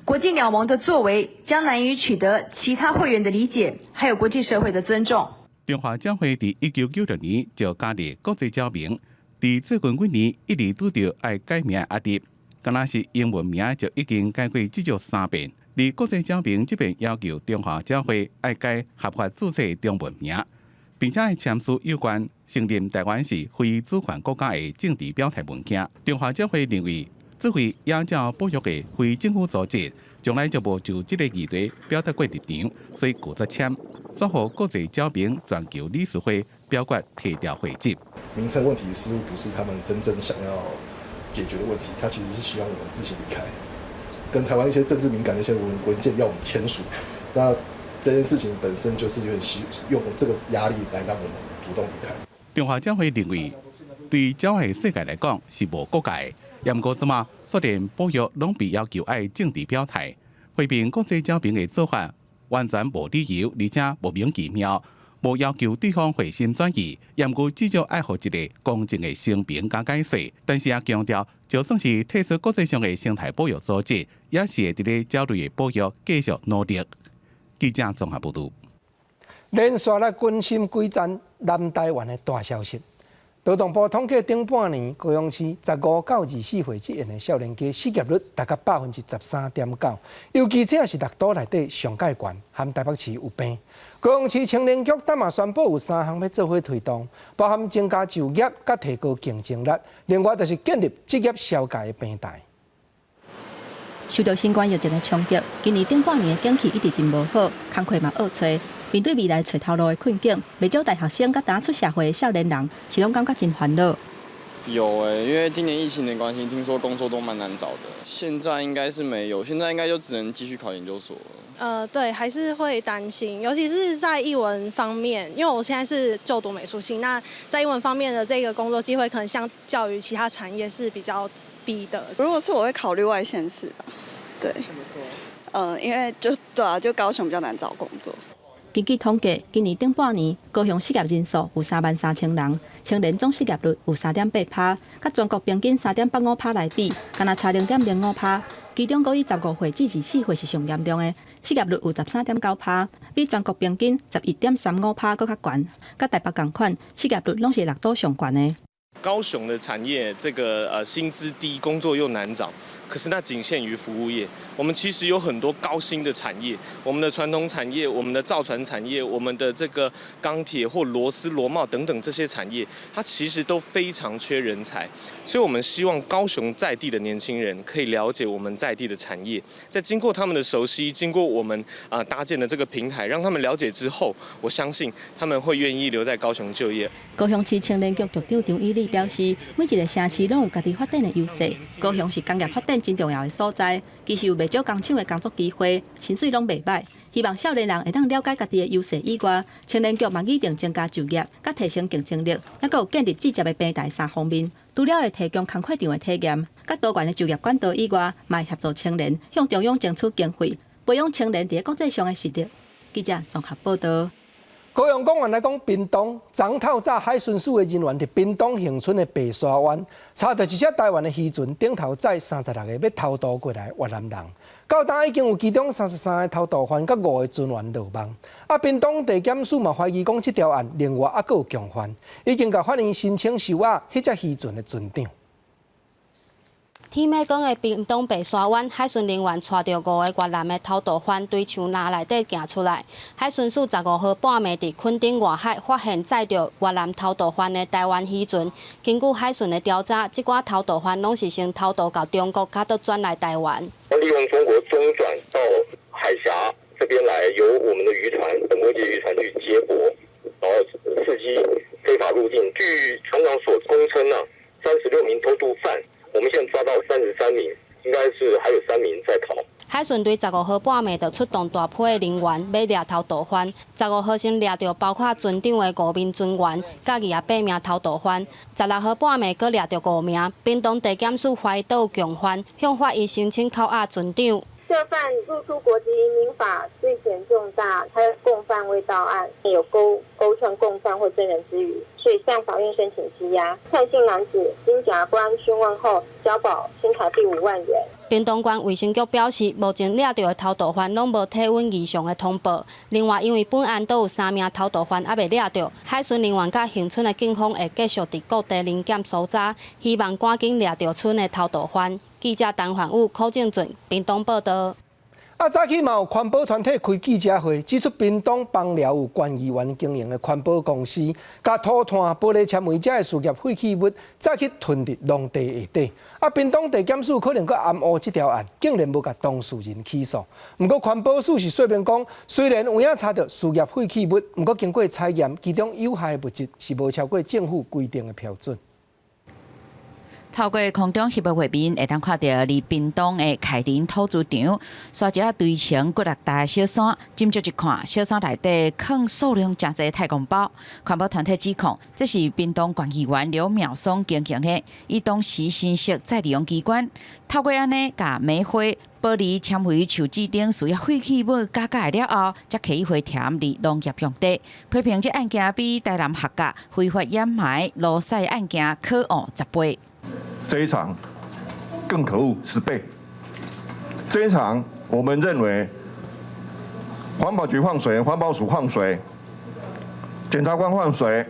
國際鳥盟的作為將難以取得其他會員的理解，還有國際社會的尊重。中華鳥會佇1996年就加入國際鳥盟，佇最近幾年一直拄著愛改名壓力，敢若是英文名就已經改過至少三遍。而國際鳥盟這邊要求中華鳥會愛改合法註冊中文名，並且愛簽署有關承認台灣是非主權國家的政治表態文件。中華鳥會認為，作為野鳥保育的非政府組織，從來就無就這个議題表達過立場，所以拒絕簽，煞予國際鳥盟全球理事會表決撤掉會籍。名稱問題似乎不是他們真正想要解決的問題，他其實是希望我們自行離開，跟台灣一些政治敏感的一些文件要我們簽署，那這件事情本身就是有點希用這個壓力來讓我們主動離開。中華鳥會認為，對鳥的世界來講是無國界，也毋過這馬雖然保育攏被要求愛政治表態，批評國際鳥盟的做法完全無理由，而且莫名其妙，無要求對方回心轉意，也毋過至少愛予一個公正的聲明佮解釋。但是也強調，就算是退出國際上的生態保育組織，也是會佇咧鳥類的保育繼續努力。記者綜合報導。連續來關心幾陣南台灣的大消息。勞動部統計頂半年，高雄市15到24歲這的少年家失業率達到13.9%，尤其這是六都內底上蓋懸，和台北市有病。高雄市青年局今嘛宣布有三項欲做伙推動，包含增加就業、佮提高競爭力，另外就是建立職業紹介的平台。受著新冠疫情的衝擊，今年頂半年的景氣一直真無好，工課嘛僫揣。面對未來揣頭路的困境，袂少大學生佮剛出社會的少年人，是攏感覺真煩惱。有欸，因為今年疫情的關係，聽說工作都蠻難找的。現在應該是沒有，現在應該就只能繼續考研究所了。對，還是會擔心，尤其是在藝文方面，因為我現在是就讀美術系，那在藝文方面的這個工作機會，可能相較於其他產業是比較低的。如果是我會考慮外縣市吧，對。怎麼說？因為就對啊，就高雄比較難找工作。根據統計，今年頂半年高雄失業人數有33,000人，青年總失業率有3.8趴，佮全國平均3.85趴來比，敢若差0.05趴。其中，閣以15歲至24歲是上嚴重的，失業率有13.9趴，比全國平均11.35趴閣較懸。佮台北仝款，失業率攏是六都上懸的。高雄的產業，這個薪資低，工作又難找，可是那僅限於服務業。我們其實有很多高薪的產業，我們的傳統產業、我們的造船產業、我們的這個鋼鐵或螺絲、螺帽等等這些產業，它其實都非常缺人才。所以，我們希望高雄在地的年輕人可以了解我們在地的產業，在經過他們的熟悉，經過我們啊搭建的這個平台，讓他們了解之後，我相信他們會願意留在高雄就業。高雄市青年局局長張以禮表示，每一个城市攏有家己發展的優勢，高雄是工業發展真重要的所在，其實有袂少工廠的工作機會，薪水攏袂䆀。希望少年人會當了解家己的優勢以外，青年局嘛擬定增加就業、佮提升競爭力，猶閣有建立職業的平台三方面。除了會提供工課場的體驗、佮多元的就業管道以外，嘛會協助青年向中央爭取經費，培養青年佇國際上的實力。記者綜合報導。高雄講完來講，屏東昨透早海巡署的人員佇屏東恆春的白沙灣，查著一隻台灣的漁船頂頭載36個欲偷渡過來越南人。到今已經有其中33個偷渡犯佮五個船員落網。啊，屏東地檢署嘛懷疑講，這條案另外猶閣有共犯，已經共法院申請收押彼隻漁船的船長。天欲光的屏東白沙灣，海巡人員帶著五个越南的偷渡犯，對樹林內底行出來。海巡署15號半暝佇墾丁外海發現載著越南偷渡犯的台灣漁船。根據海巡的調查，這寡偷渡犯攏是先偷渡到中國，才閣轉來台灣。利用中國中轉到海峽這邊來，由我們的漁船、本國籍漁船去接駁，然後伺機非法入境。據船長所供稱呢，36名偷渡犯。我們現在抓到33名，應該是還有3名在逃。海巡隊15號半暝就出動大批的人員欲掠偷渡犯。15號先掠著包括船長的五名船員，佮28名偷渡犯。16號半暝閣掠著五名。屏東地檢署懷疑有共犯，向法院申請扣押船長。涉犯入出國及移民法罪嫌重大，還有共犯未到案，有勾串共犯或證人之虞，所以向法院申請羈押。蔡姓男子經檢察官訊問後，交保新台幣5萬元。屏東縣衛生局表示，目前掠著的偷渡犯攏無體溫異常的通報。另外，因為本案都有三名偷渡犯猶未掠著，海巡人員佮恆春的警方會繼續佇各地臨檢搜查，希望趕緊掠著賰的偷渡犯。記者陳焕武、柯正俊，屏東報導。啊，早起嘛有環保團體開記者會，指出屏東枋寮有縣議員經營的環保公司，共塗炭、玻璃纖維遮的事業廢棄物，早去囤佇農地下底。啊，屏東地檢署可能閣掩烏這條案，竟然無共當事人起訴。毋過環保署是說明講，雖然有影查著事業廢棄物，毋過經過採驗，其中有害物質是無超過政府規定的標準。透過空中翕的畫面，會當看著佇屏東的凱林土豬場，沙石仔堆成幾落大小山。斟酌一看，小山內底囥數量誠濟太空包。環保團體指控，這是屏東縣議員劉妙松經營的，伊當時新設再利用機關，透過按呢，共煤灰、玻璃纖維、樹脂等事業廢棄物加蓋了後，才提去回填佇農業用地。批評這案件比台南學甲非法掩埋羅屎案件可惡10倍。這一場更可惡10倍。這一場，我們認為環保局放水，環保署放水，檢察官放水。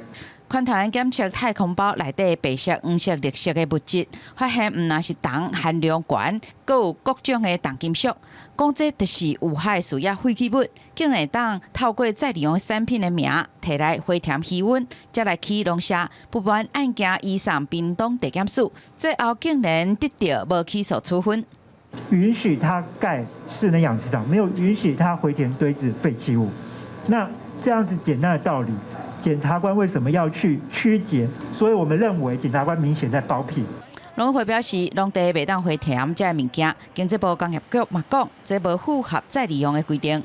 寬團檢測太空包內底白色、黃色、綠色的物質，發現毋但是銅含量懸，閣有各種的重金屬。講這就是有害事業廢棄物，竟然會當透過再利用產品的名，提來回填魚塭，才來起龍蝦。不瞞案件移送屏東地檢署，最後竟然得著無起訴處分。允許他蓋室內養殖場，沒有允許他回填堆置廢棄物。那這樣子簡單的道理，檢察官為什麼要去曲解？所以我們認為檢察官明顯在包庇。農委會表示，農地袂當回填這个物件。經濟部工業局嘛講，這無符合再利用的規定。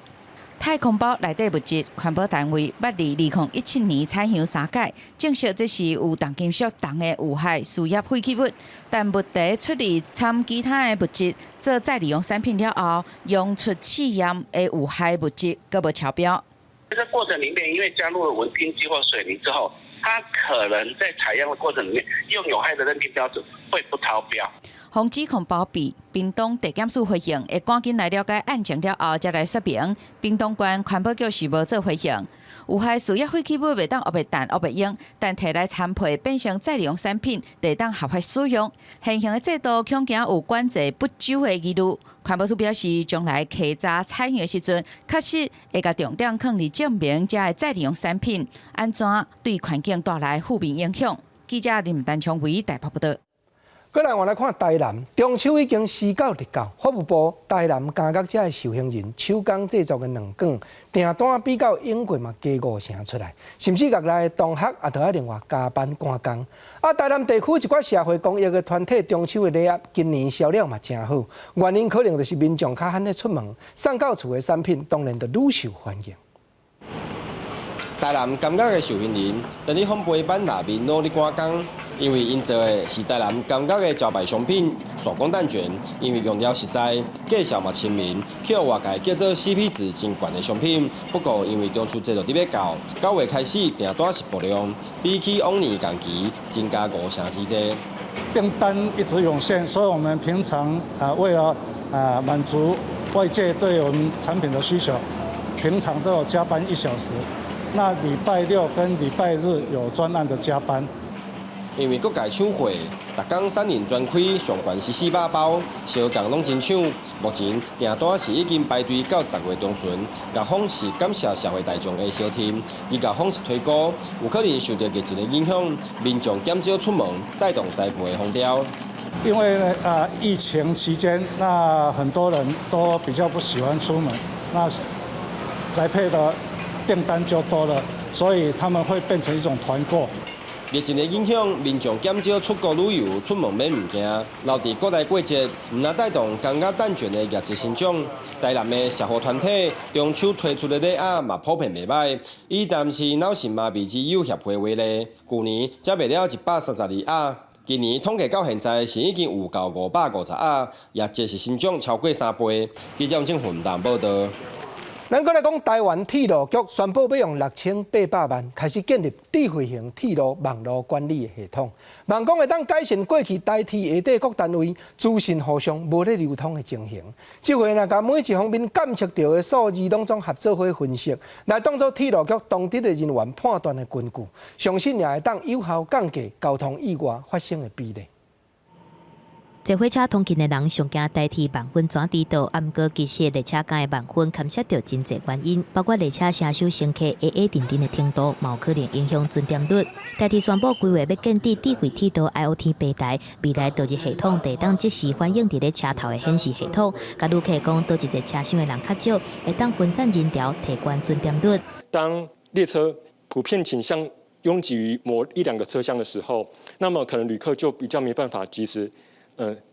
太空包內底物質，環保單位捌佇2017年採樣三擺，證實這是有重金屬銅的有害事業廢棄物。但問題出佇摻其他的物質做再利用產品了後，溶出試驗的有害物質閣無超標。這過程裡面，因為加入了穩定劑或水泥之後，它可能在採樣的過程裡面，用有害的認定標準會不超標。防指控包庇，屏東地檢署回應，會趕緊來了解案情了後，才來說明。屏東縣環保局是無做回應。有害事業廢棄物袂當烏白擲、烏白用，但提來摻配變成再利用產品，會當合法使用。現行的制度恐驚有管制不周的疑慮。環保署表示，將來稽查採樣的時陣，確實會共重點放佇證明這个再利用產品按怎對環境帶來負面影響。記者林丹昌偉台北報道。過來我來看台南，中秋已經時到日到，法務部台南監獄遮的受刑人手工製作的軟粿訂單比較往過嘛加五成出來，甚至獄內的同學也都愛另外加班趕工。啊，台南地區一寡社會公益的團體中秋的禮盒，今年銷量嘛誠好，原因可能就是民眾較罕咧出門，送到厝的產品當然就愈受歡迎。台南監獄的受刑人，當咧烘焙挽臘面努力趕工，因為𪜶做的是台南監獄的招牌商品手工蛋卷，因為用料實在，價數嘛親民，予外界叫做 CP 值真懸的商品。不過因為中秋節就佇欲到，9月開始訂單是爆量，比起往年同期增加五成之多。訂單一直湧現，所以我們平常啊為了啊滿足外界對我們產品的需求，平常都有加班1小時。那禮拜六跟禮拜日有專案的加班。因為各界搶貨，逐工產能全開，上懸是400包，相共攏真搶。目前訂單是已經排隊到10月中旬。獄方是感謝社會大眾的相挺，而獄方是推估有可能受著疫情的影響，民眾減少出門，帶動宅配的風潮。因為啊疫情期間，那很多人都比較不喜歡出門，那宅配的訂單就多了，所以他們會變成一種團購。疫情的影響，民眾減少出國旅遊、出門買物件，留佇國內過節，毋但帶動監獄蛋卷的業績成長。台南的社福團體中秋推出的禮盒嘛普遍袂䆀。以台南市腦性麻痹之友協會為例，舊年才賣了132盒，今年統計到現在是已經有夠550盒，業績是成長超過3倍。記者鄭雲南報道。咱閣來講，台灣鐵路局宣布欲用6800萬開始建立智慧型鐵路網路管理的系統，望講會當改善過去台鐵下底各單位資訊互相無咧流通的情形。這回若共每一方面監測著的數字攏總合做伙分析，來當做鐵路局當值的人員判斷的根據，相信也會當有效降低交通意外發生的比例。坐火車通勤的人上驚台鐵網分怎遲到，啊，毋過其實列車間的網分牽涉著真濟原因，包括列車車手乘客矮矮陣陣的程度，嘛有可能影響準點率。台鐵宣布規劃欲建置智慧鐵道 IoT 平台，未來導入系統會當即時反映佇咧車頭的顯示系統，共旅客講，佗一節車廂的人較少，會當分散人潮，提懸準點率。當列車普遍傾向擁擠於某一兩個車廂的時候，那麼可能旅客就比較沒辦法及時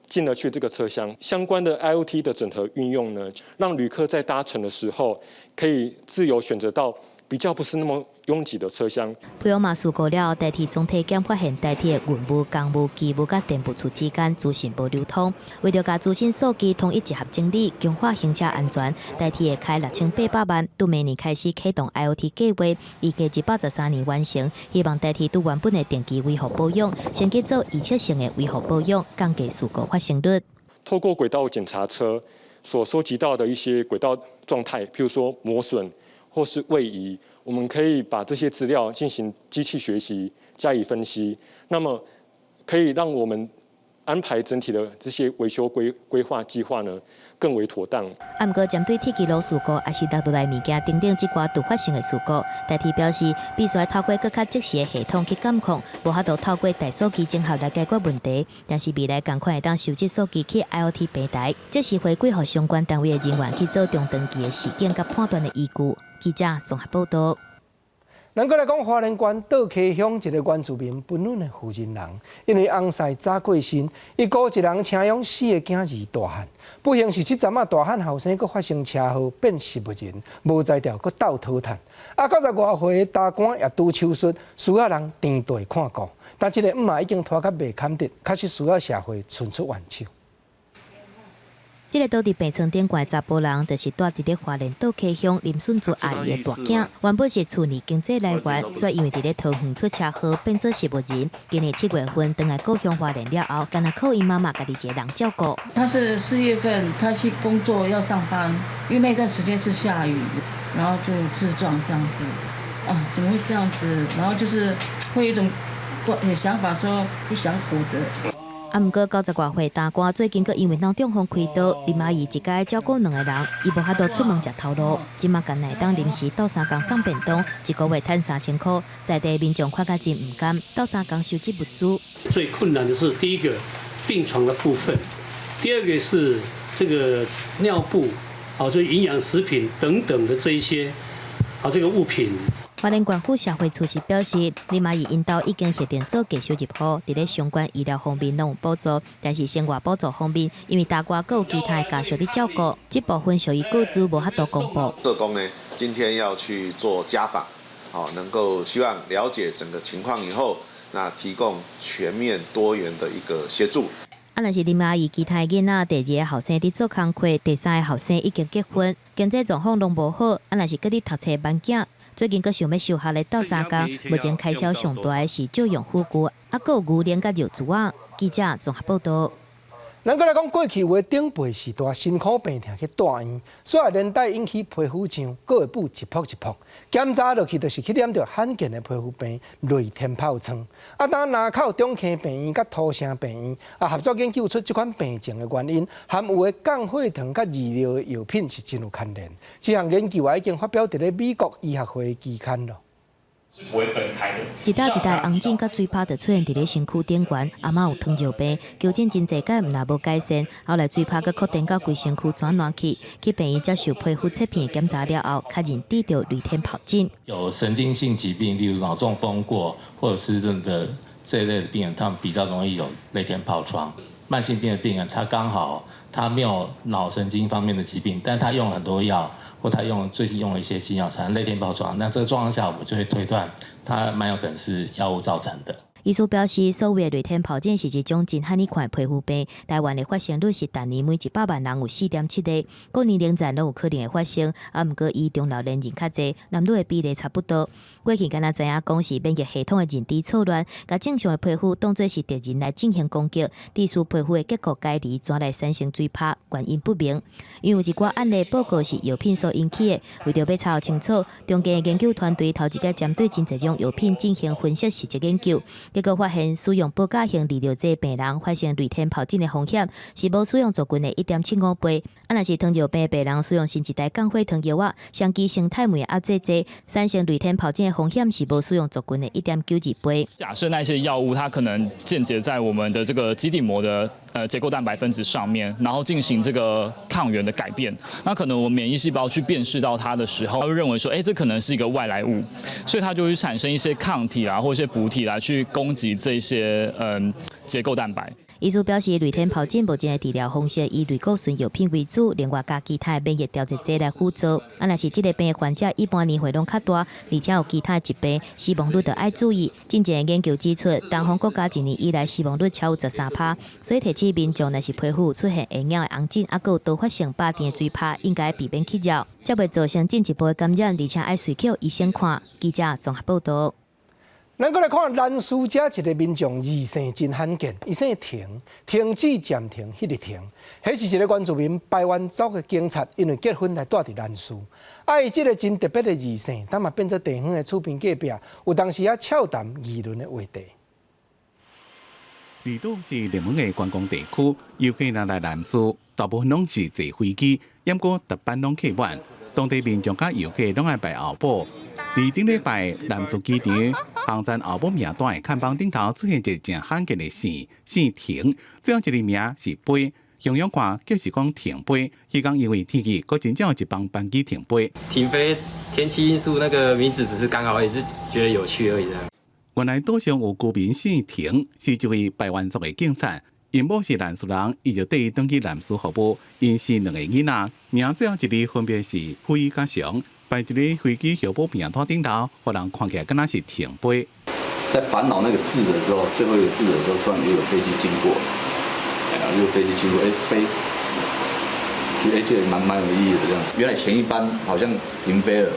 進得去這個車廂。相關的 IoT 的整合運用呢，讓旅客在搭乘的時候可以自由選擇到比較不是那麼擁擠的車廂。培養馬事故了後，台鐵總體檢發現台鐵的運務、工務、機務佮電務處之間資訊無流通，為著共資訊數據統一集合整理，強化行車安全，台鐵會開6800萬，對明年開始啟動 IoT 計劃，預計113年完成。希望台鐵對原本的定期維護保養，升級做預測性的維護保養，降低事故發生率。透過軌道檢查車所收集到的一些軌道狀態，譬如說磨損，或是位移，我們可以把這些資料進行機器學習加以分析，那麼可以讓我們安排整體的這些維修規劃計劃呢，更為妥當。啊，毋過針對鐵支爐事故，抑是落落來物件等等這寡突發性的事故，台鐵表示必須透過閣較即時的系統去監控，無法度透過大數據整合來解決問題。但是未來仝款會當收集數據去 IoT 平台，即時回饋予相關單位的人員去做中長期的時間佮判斷的依據。記者綜合報道。咱閣來講花蓮縣倒溪鄉一个原住民本崙的負責人，因為翁婿早過身，伊孤一人請養四个囝兒大漢。不幸是這陣仔大漢後生閣發生車禍變植物人，無才調閣鬥討趁。啊，90外歲的大官也拄手術，需要人甜地看顧。但這个姆媽已經拖甲袂堪得，確實需要社會伸出援手。這个倒佇病床頂懸的查埔人，就是蹛佇咧花蓮倒溪鄉林順珠阿姨的大囝。原本是厝內經濟來源，煞因為佇咧桃園出車禍變做植物人。今年7月份轉來故鄉花蓮了後，干焦靠𪜶媽媽家己一个人照顧。他是4月份，他去工作要上班，因為那段時間是下雨，然後就自撞這樣子。啊，怎麼會這樣子？然後就是會有一種想法，說不想活的。啊，毋過90外歲大官最近閣因為腦中風開刀，林阿姨一家照顧兩個人，伊無法度出門食頭路，這馬干焦會當臨時鬥相共送便當，一個月趁3000箍，在地民眾看甲真毋甘，鬥相共收集物資。最困難的是第一個病床的部分，第二個是這個尿布，啊，就營養食品等等的這一些，啊，這個物品。花蓮縣府社會處是表示，林阿姨𪜶兜已經核定做低收入戶，佇咧相關醫療方面攏有補助，但是生活補助方面，因為大官閣有其他的家屬佇照顧，這部分屬於個資無法度公布。社工呢，今天要去做家訪，哦，能夠希望了解整個情況以後，那提供全面多元的一個協助。啊，若是林阿姨其他囡仔，第二个後生佇做工課，第三個後生已經結婚，經濟狀況攏無好，啊，若是閣佇讀冊挽囝。最近閣想欲休學咧鬥相共，目前開銷上大的是借用輔具，啊，閣有牛奶佮尿苴仔。記者綜合報道。咱閣來講過去有的長輩時代辛苦病痛去蹛院，煞會連帶引起皮膚癢，閣會布一泡一泡。檢查落去就是去染著罕見的皮膚病類天疱瘡。啊，當林口中坑病院佮土城病院啊合作研究出這款病症的原因，含有的降血糖佮治療的藥品是真有牽連。這項研究啊已經發表佇咧美國醫學會期刊囉。不會分開的。一搭一搭紅疹佮水泡就出現佇咧身軀頂懸，阿嬤有糖尿病，求診真濟擺，毋但無改善，後來水泡閣擴展到規身軀轉爛去，去病院接受皮膚切片檢查了後，確認得著類天疱疹。有神經性疾病，例如腦中風過或者失智的這一類的病人，他們比較容易有類天疱瘡。慢性病的病人，他剛好他沒有腦神經方面的疾病，但他用了很多藥，或他用最近用了一些新藥產生類天疱瘡，那這個狀況下，我們就會推斷他蠻有可能是藥物造成的。醫師表示，所謂的類天疱疹是一種真罕見的皮膚病，台灣的發生率是逐年每100萬人有4.7個，各年齡層攏有可能會發生。啊，毋過以中老年人較濟，男女的比例差不多。過去敢若知影講是免疫系統的認知錯亂，共正常的皮膚當做是敵人來進行攻擊，致使皮膚的結構解離，轉來產生水泡，原因不明。因為有一寡案例報告是藥品所引起的，為著欲查清楚，中間的研究團隊頭一擺針對真濟種藥品進行分析實證研究。結果發現，使用保鉀型利尿劑病人發生類天疱疹的風險是無使用族群的1.75倍。啊，若是糖尿病病人使用新一代降血糖藥物，雙肌生態酶壓制劑，產生類天疱疹的風險是無使用族群的1.92倍。假設那些藥物，它可能間接在我們的這個基底膜的結構蛋白分子上面，然後進行這個抗原的改變。那可能我免疫細胞去辨識到它的時候，它會認為說，這可能是一個外來物，所以它就會產生一些抗體啦，或一些補體來去攻擊這些結構蛋白。醫師表示，類天疱疹目前的治療方式以類固醇藥品為主，另外加其他的免疫調節劑來輔助。啊，若是這個病的患者一般年歲攏較大，而且有其他疾病，死亡率就愛注意。進前的研究指出，東方國家一年以來死亡率超過13%，所以提醒民眾若是皮膚出現會癢的紅疹，抑閣有多發性霸癜的水泡，應該避免去繞，才袂造成進一步的感染，而且愛隨去予醫生看。記者綜合報道。咱閣來看南勢遮一个民眾字姓真罕見，伊姓停，停止暫停彼个停，彼是一个原住民排灣族的警察，因為結婚來蹛佇南勢。啊，伊這个真特別的字姓，當嘛變做地方的厝邊隔壁，有當時仔俏談議論的話題。離島是熱門的觀光地區，遊客若來南勢，大部分攏是坐飛機，毋過逐班攏客滿。當地民眾佮遊客攏愛排候補。佇頂禮拜南勢機場航站候補名單的看板頂頭出現一个誠罕見的姓，姓停，最後一个名是飛，形容看就是講停飛。彼工因為天氣，閣真正有一班班機停飛。停飛天氣因素，那個名字只是剛好，也是覺得有趣而已。原來島上有居民姓停，是一位排灣族的警察。𪜶某是南勢人，伊就綴伊轉去南勢服務。𪜶生兩個囡仔，名最後一字分別是飛佮翔。擺佇咧飛機候補名單頂頭，予人看起來敢若是停飛。在煩惱那個字的時候，最後一個字的時候，突然又有飛機經過，哎呀，又有飛機經過，哎飛，覺得哎這個蠻有意義的這樣子。原來前一班好像停飛了，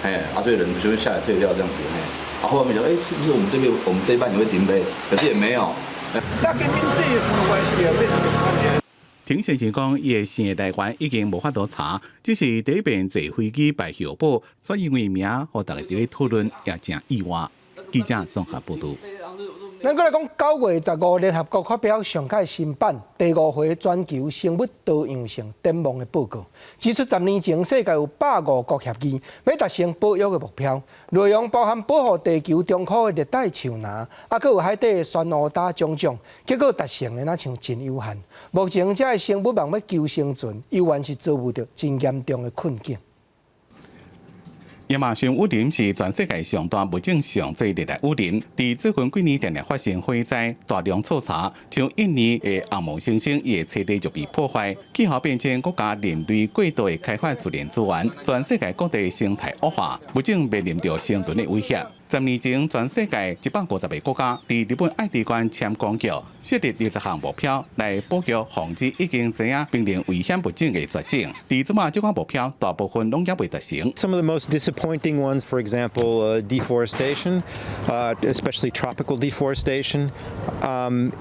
哎，啊所以人就會下來退票這樣子，哎，啊後來沒想，哎是不是我們這個我們這一班也會停飛？可是也沒有。那跟名字有什麼關係啊？停先生講，伊的姓的來源已經無法度查，只是第一遍坐飛機排候補，所以因為名予大家佇咧討論也誠意外。記者綜合報導。咱閣來講，9月15，聯合國發表上蓋新版第五回全球生物多樣性展望的報告，指出10年前世界有150國協議，欲達成保育的目標，內容包含保護地球中箍的熱帶樹林，啊，閣有海底的珊瑚礁種種，結果達成的若像真有限。目前這个生物網欲求生存，猶原是遭遇著真嚴重的困境。亞馬遜雨林是全世界上大物種上濟熱帶雨林，佇最近幾年定定發生火災，大量錯查，像印尼的紅毛猩猩，伊的棲地就被破壞。氣候變遷，閣佮人類過度的開發自然資源，全世界各地生態惡化，物種面臨著生存的威脅。10年前，全世界150個國家佇日本愛知縣簽公約，設立20項目標來保育防止已經知影瀕臨危險物種的絕種。佇這馬這款目標，大部分攏猶未達成。 Some of the most disappointing ones, for example, deforestation, especially tropical deforestation.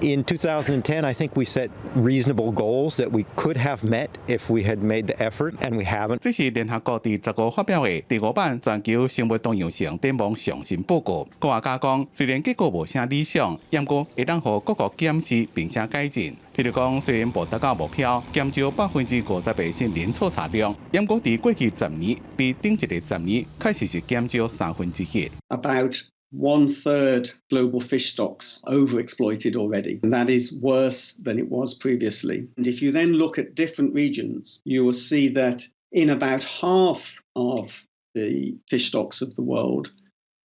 In 2010, I think we set reasonable goals that we could have met if we had made the effort, and we haven't. 這是聯合國佇15發表的第五版全球生物多樣性展望上新報告。科學家講，雖然結果無啥理想，毋過會當予各國檢視並且改進。譬如講，雖然無達到目標，減少50%的森林錯查量，毋過佇過去十年，比頂一个十年確實是減少1/3。 About one third global fish stocks overexploited already, and that is worse than it was previously. And if you then look at different regions, you will see that in about half of the fish stocks of the world,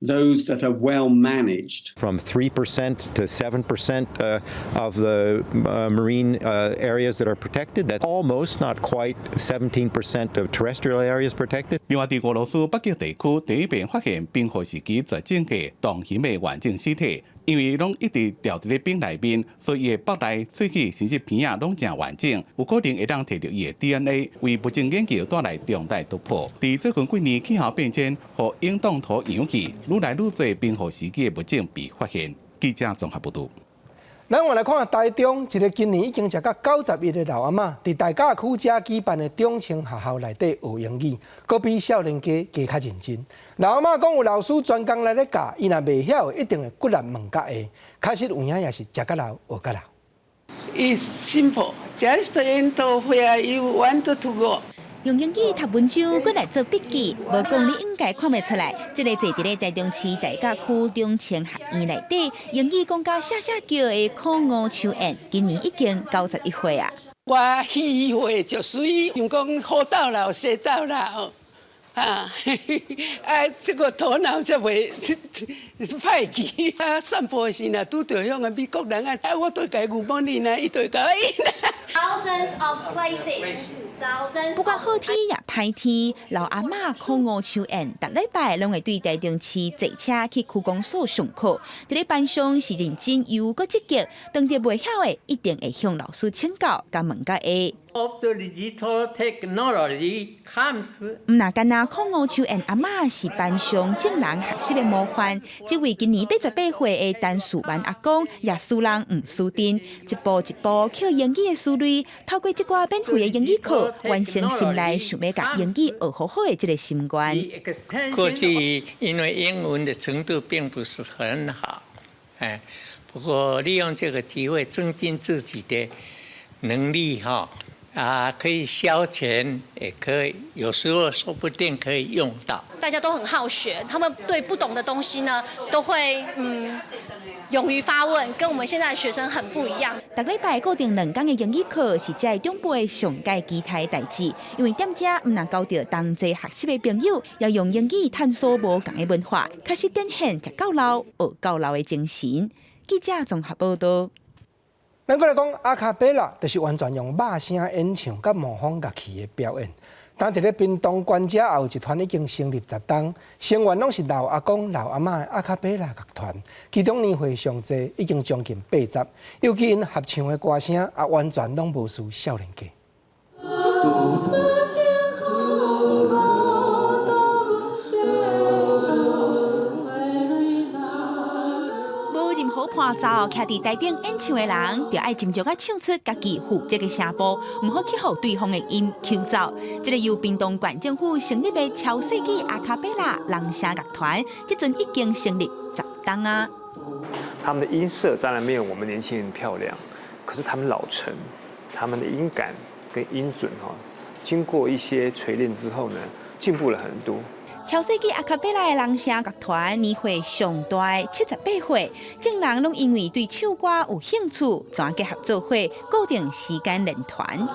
those that are well managed. From 3% to 7% of the marine areas that are protected. That's almost, not quite, 17% of terrestrial areas protected. 另外，佇俄羅斯北極地區第一遍發現冰河時期絕種的洞熊的完整屍體，因為攏一直吊佇咧冰內面，所以伊的腹內、喙齒甚至鼻仔攏誠完整，有可能會當提著伊的 DNA，為物種研究帶來重大突破。佇最近幾年氣候變遷予永凍土溶去，愈來愈濟冰河時期的物種被發現。記者綜合報導。咱換來看台中一個今年已經食到91的老阿嬤，佇大甲區遮舉辦的中青學校內底學英語，閣比少年家加較認真。老阿嬤講有老師專工來咧教，伊若袂曉，一定會骨力問甲會。確實有影也是食較老學較老。 It's simple, just enter where you want to go. 用英語讀文章，閣來做筆記，無講你應該看袂出來。這个坐佇咧台中市大甲區中青學院內底，英語講甲聲聲叫的可吳秋燕，今年已經91歲啊。我戲會就屬於想講好到老學到老，啊，啊，這个頭腦才袂歹去。啊，散步的時若拄著遐个美國人啊，啊，我都共伊 Good morning 啊，伊就會共我應。 Thousands of places. 不管好天抑歹天，老阿嬤可吳秋燕，逐禮拜攏會對台中市坐車去區公所上課。佇咧班上是認真又閣積極，當著袂曉的，一定會向老師請教，佮問甲會。Of the digital technology comes. 毋若干焦炕鼯手演阿嬤是班上眾人學習的模範。這位今年88歲的陳樹萬阿公，也輸人毋輸陣，一步一步抾英語的思慮，透過這寡免費的英語課，完成心內想欲共英語學好好的這个心願。過去因為英文的程度並不是很好，哎，不過利用這個機會增進自己的能力，哈。啊，可以消遣，也可以，有時候說不定可以用到。大家都很好學，他們對不懂的東西呢，都會勇於發問，跟我們現在的學生很不一樣。逐禮拜固定兩工的英語課是這長輩上蓋期待的代誌，因為踮遮毋但交著同齊學習的朋友，也用英語探索無仝的文化，確實展現食到老學到老的精神。記者綜合報道。咱閣來講阿卡貝拉，就是完全用肉聲演唱佮模仿樂器的表演。但佇咧屏東關遮也有一團已經成立10冬，成員攏是老阿公、老阿嬤的阿卡貝拉樂團，其中年歲上濟已經將近80，尤其𪜶合唱的歌聲也完全攏無輸少年家。伴奏徛佇台頂演唱的人，就愛斟酌甲唱出家己負責的聲部，毋好去予對方的音 Q 走。這个由屏東縣政府成立的超世紀阿卡貝拉人聲樂團，這陣已經成立10冬啊。他們的音色當然沒有我們年輕人漂亮，可是他們老成，他們的音感跟音準哈，經過一些錘煉之後呢，進步了很多。超世紀阿卡貝拉的人聲樂團年歲上大78歲，眾人攏因為對唱歌有興趣，全結合做伙，固定時間練團。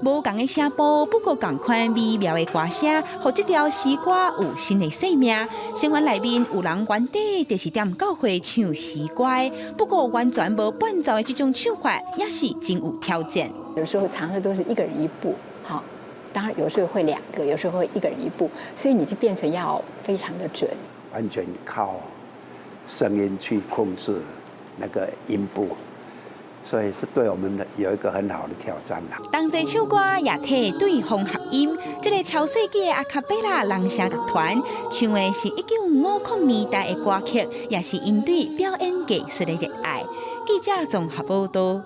無仝的聲部，不過仝款美妙的歌聲，予這條詩歌有新的生命。成員內面有人原底就是踮教會唱詩歌，不過完全無伴奏的這種唱法，也是真有挑戰。有時候常常都是一個人一步，好，當然有時候會兩個，有時候會一個人一步，所以你就變成要非常的準。完全靠聲音去控制那個音部。所以是對我們的有一個很好的挑戰啦。同齊唱歌也替對方合音，這个超世紀的阿卡貝拉人聲樂團唱的是1950年代的歌曲，也是𪜶對表演藝術的熱愛。記者綜合報道。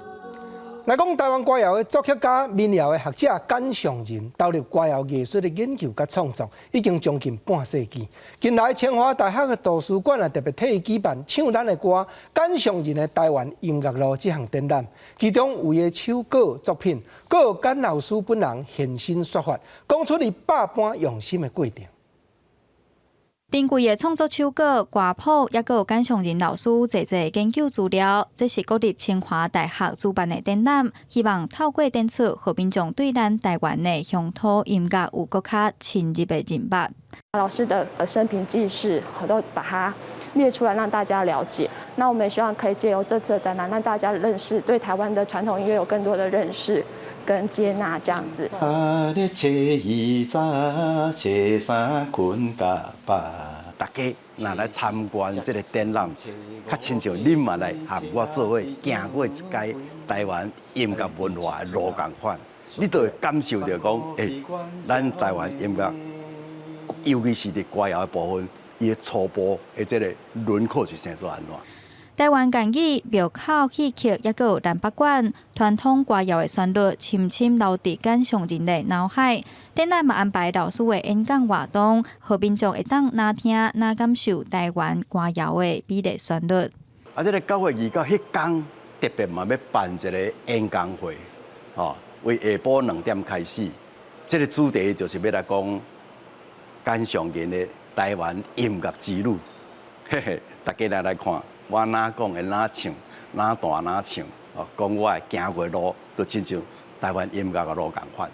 來講台灣歌謠的作曲家、民謠的學者簡尚仁，投入歌謠藝術的研究佮創作，已經將近半世紀。近來清華大學的圖書館也特別替伊舉辦唱咱的歌，簡尚仁的台灣音樂路這項展覽，其中有伊的手稿作品，閣有簡老師本人現身說法，講出伊百般用心的過程。珍貴的創作手稿、歌譜，抑閣有簡尚仁老師濟濟研究資料，這是國立清華大學主辦的展覽，希望透過展出，予民眾對咱台灣的鄉土音樂有閣較深入的認識。老師的生平記事，都把它列出來，讓大家了解。那我們也希望可以借由這次的展覽，讓大家認識對台灣的傳統音樂有更多的認識跟接納，這樣子。大家若來參觀這个展覽，較親像恁嘛來和我做伙行過一擺台灣音樂文化的路仝款，你就會感受著講，咱台灣音樂，尤其是佇歌謠的部分，伊的初步的這个輪廓是生做按怎？台灣諳語、廟口戲曲，抑閣有南北管傳統歌謠的旋律，深深留佇簡尚仁的腦海。展覽嘛安排老師的演講活動，予民眾會當若聽若感受台灣歌謠的美麗旋律。啊，這个9月29彼工特別嘛欲辦一个演講會，吼，為下晡2點開始。這个主題就是欲來講簡尚仁的台灣音樂之旅。嘿嘿，大家來看。我哪講會哪唱，哪彈哪唱，哦，講我的行過路，就親像台灣音樂的路仝款。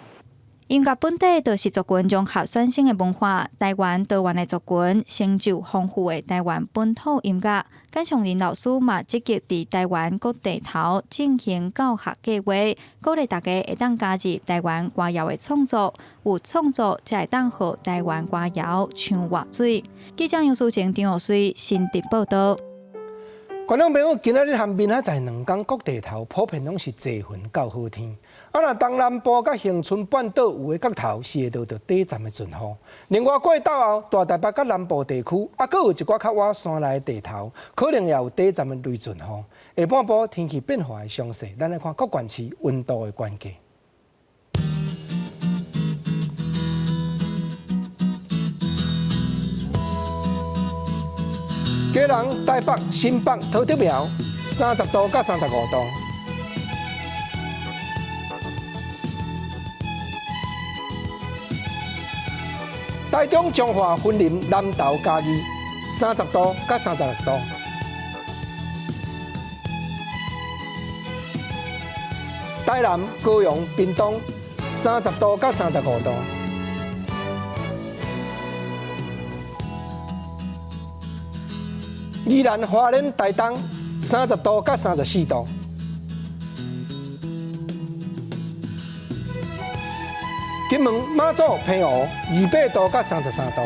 音樂本底就是族群融合產生的文化，台灣多元的族群成就豐富的台灣本土音樂。簡尚仁老師嘛積極佇台灣各地頭進行教學計劃，鼓勵大家會當加入台灣歌謠的創作，有創作才會當予台灣歌謠唱活水。記者楊淑晴、張學水新竹報道。觀眾朋友，今仔日和明仔載兩工各地頭普遍攏是濟雲到好天。啊，若東南部佮恆春半島有的角頭是會落著短暫的陣雨。另外過晝後，大台北佮南部地區，啊，閣有一寡較倚山內的地頭，可能也有短暫的雷陣雨。下半晡天氣變化的詳細，咱來看各縣市溫度的懸低。基隆、台北、新北、桃竹苗，30度到35度。台中、彰化、雲林、南投、嘉義，30度到36度。台南、高雄、屏東，30度到35度。宜蘭、花蓮、台東，30度到34度。金門、馬祖、澎湖，28度到33度。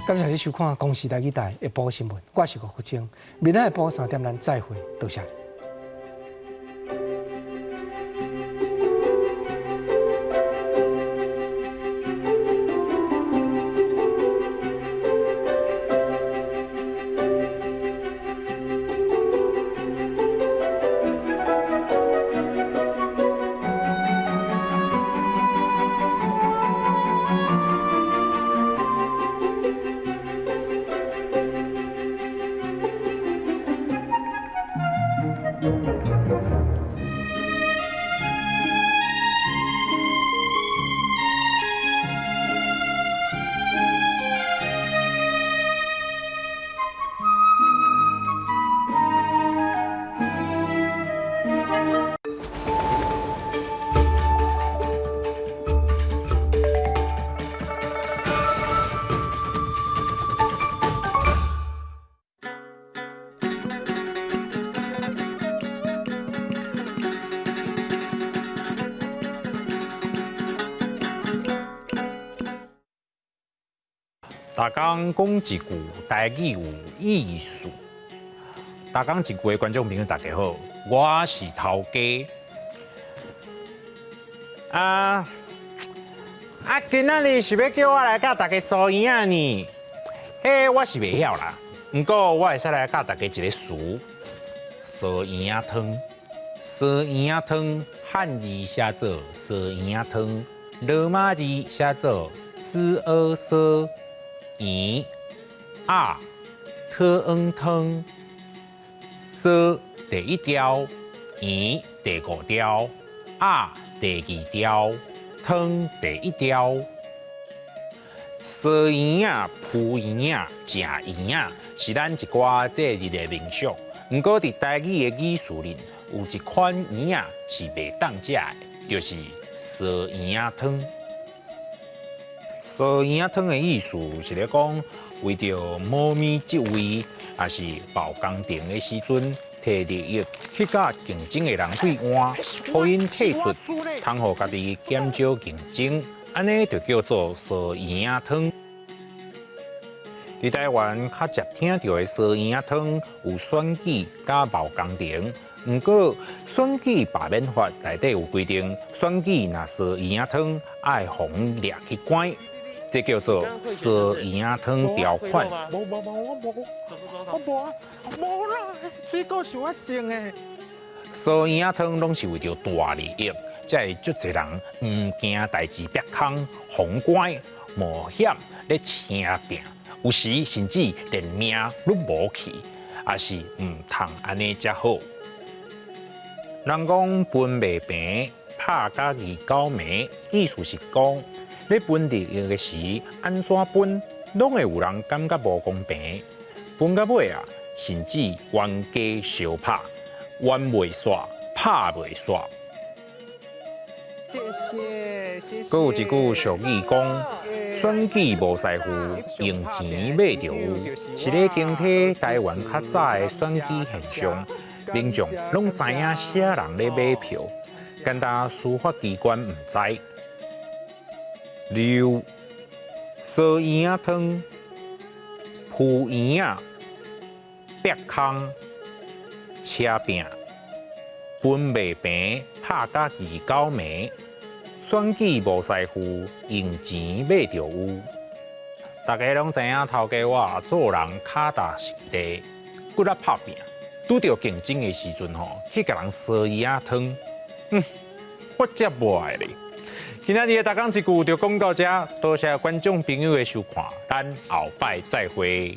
感謝你收看《公視台語台》下晡新聞，我是吳福清，明仔下晡3點咱再會，多謝。逐工講一句台語有意思。逐工一句的觀眾朋友，大家好，我是頭家。啊啊，今仔日是欲叫我來教大家酥圓仔呢？彼我是袂曉啦，毋過我會使來教大家一个詞：酥圓仔湯。酥圓仔湯，漢字寫做酥圓仔湯，羅馬字寫做斯阿索圓仔特恩湯。酥第一調，圓第五調，仔第二調，湯第一調。酥圓仔、鋪圓仔、食圓仔，是咱一寡節日的民俗。毋過佇台語的語詞裡，有一款圓仔是袂當食的，就是酥圓仔湯。酥圓仔湯的意思是咧講，為著某物職位，抑是報工程的時陣，提利益去佮競爭的人對換，予𪜶退出，通予家己減少競爭，按呢就叫做酥圓仔湯。佇台灣較常聽著的酥圓仔湯有選舉佮貿工程，毋過選舉罷免法內底有規定，選舉若酥圓仔湯愛予𪜶掠去關，這叫做酥圓仔湯條款。無無無，我無，我無啊，無啦，水果是我種的。酥圓仔湯攏是為著大利益，才會足濟人毋驚代誌煏空、予關、冒險咧晟拼，有時甚至連命攏無去，也是毋通按呢才好。人講分袂平，拍甲二九暝，意思是講，咧分利益的時，按怎分，攏會有人感覺無公平。分到尾啊，甚至冤家相拍，冤袂煞，拍袂煞。謝謝，謝謝。閣有一句俗語講：選舉無師傅，用錢買就有。是咧傾聽台灣較早的選舉現象，民眾攏知影啥人咧買票，簡單司法機關毋知。例如酥圓仔湯、鋪圓仔、壁空車拚，分袂平，拍甲二九暝，選舉無師傅，用錢買著有。大家攏知影頭家我做人跤踏實地，骨力拍拚。拄著競爭的時陣吼，去共人燒魚仔湯，我才無愛咧。今仔日的逐工一句就講到遮，多謝觀眾朋友的收看，咱後擺再會。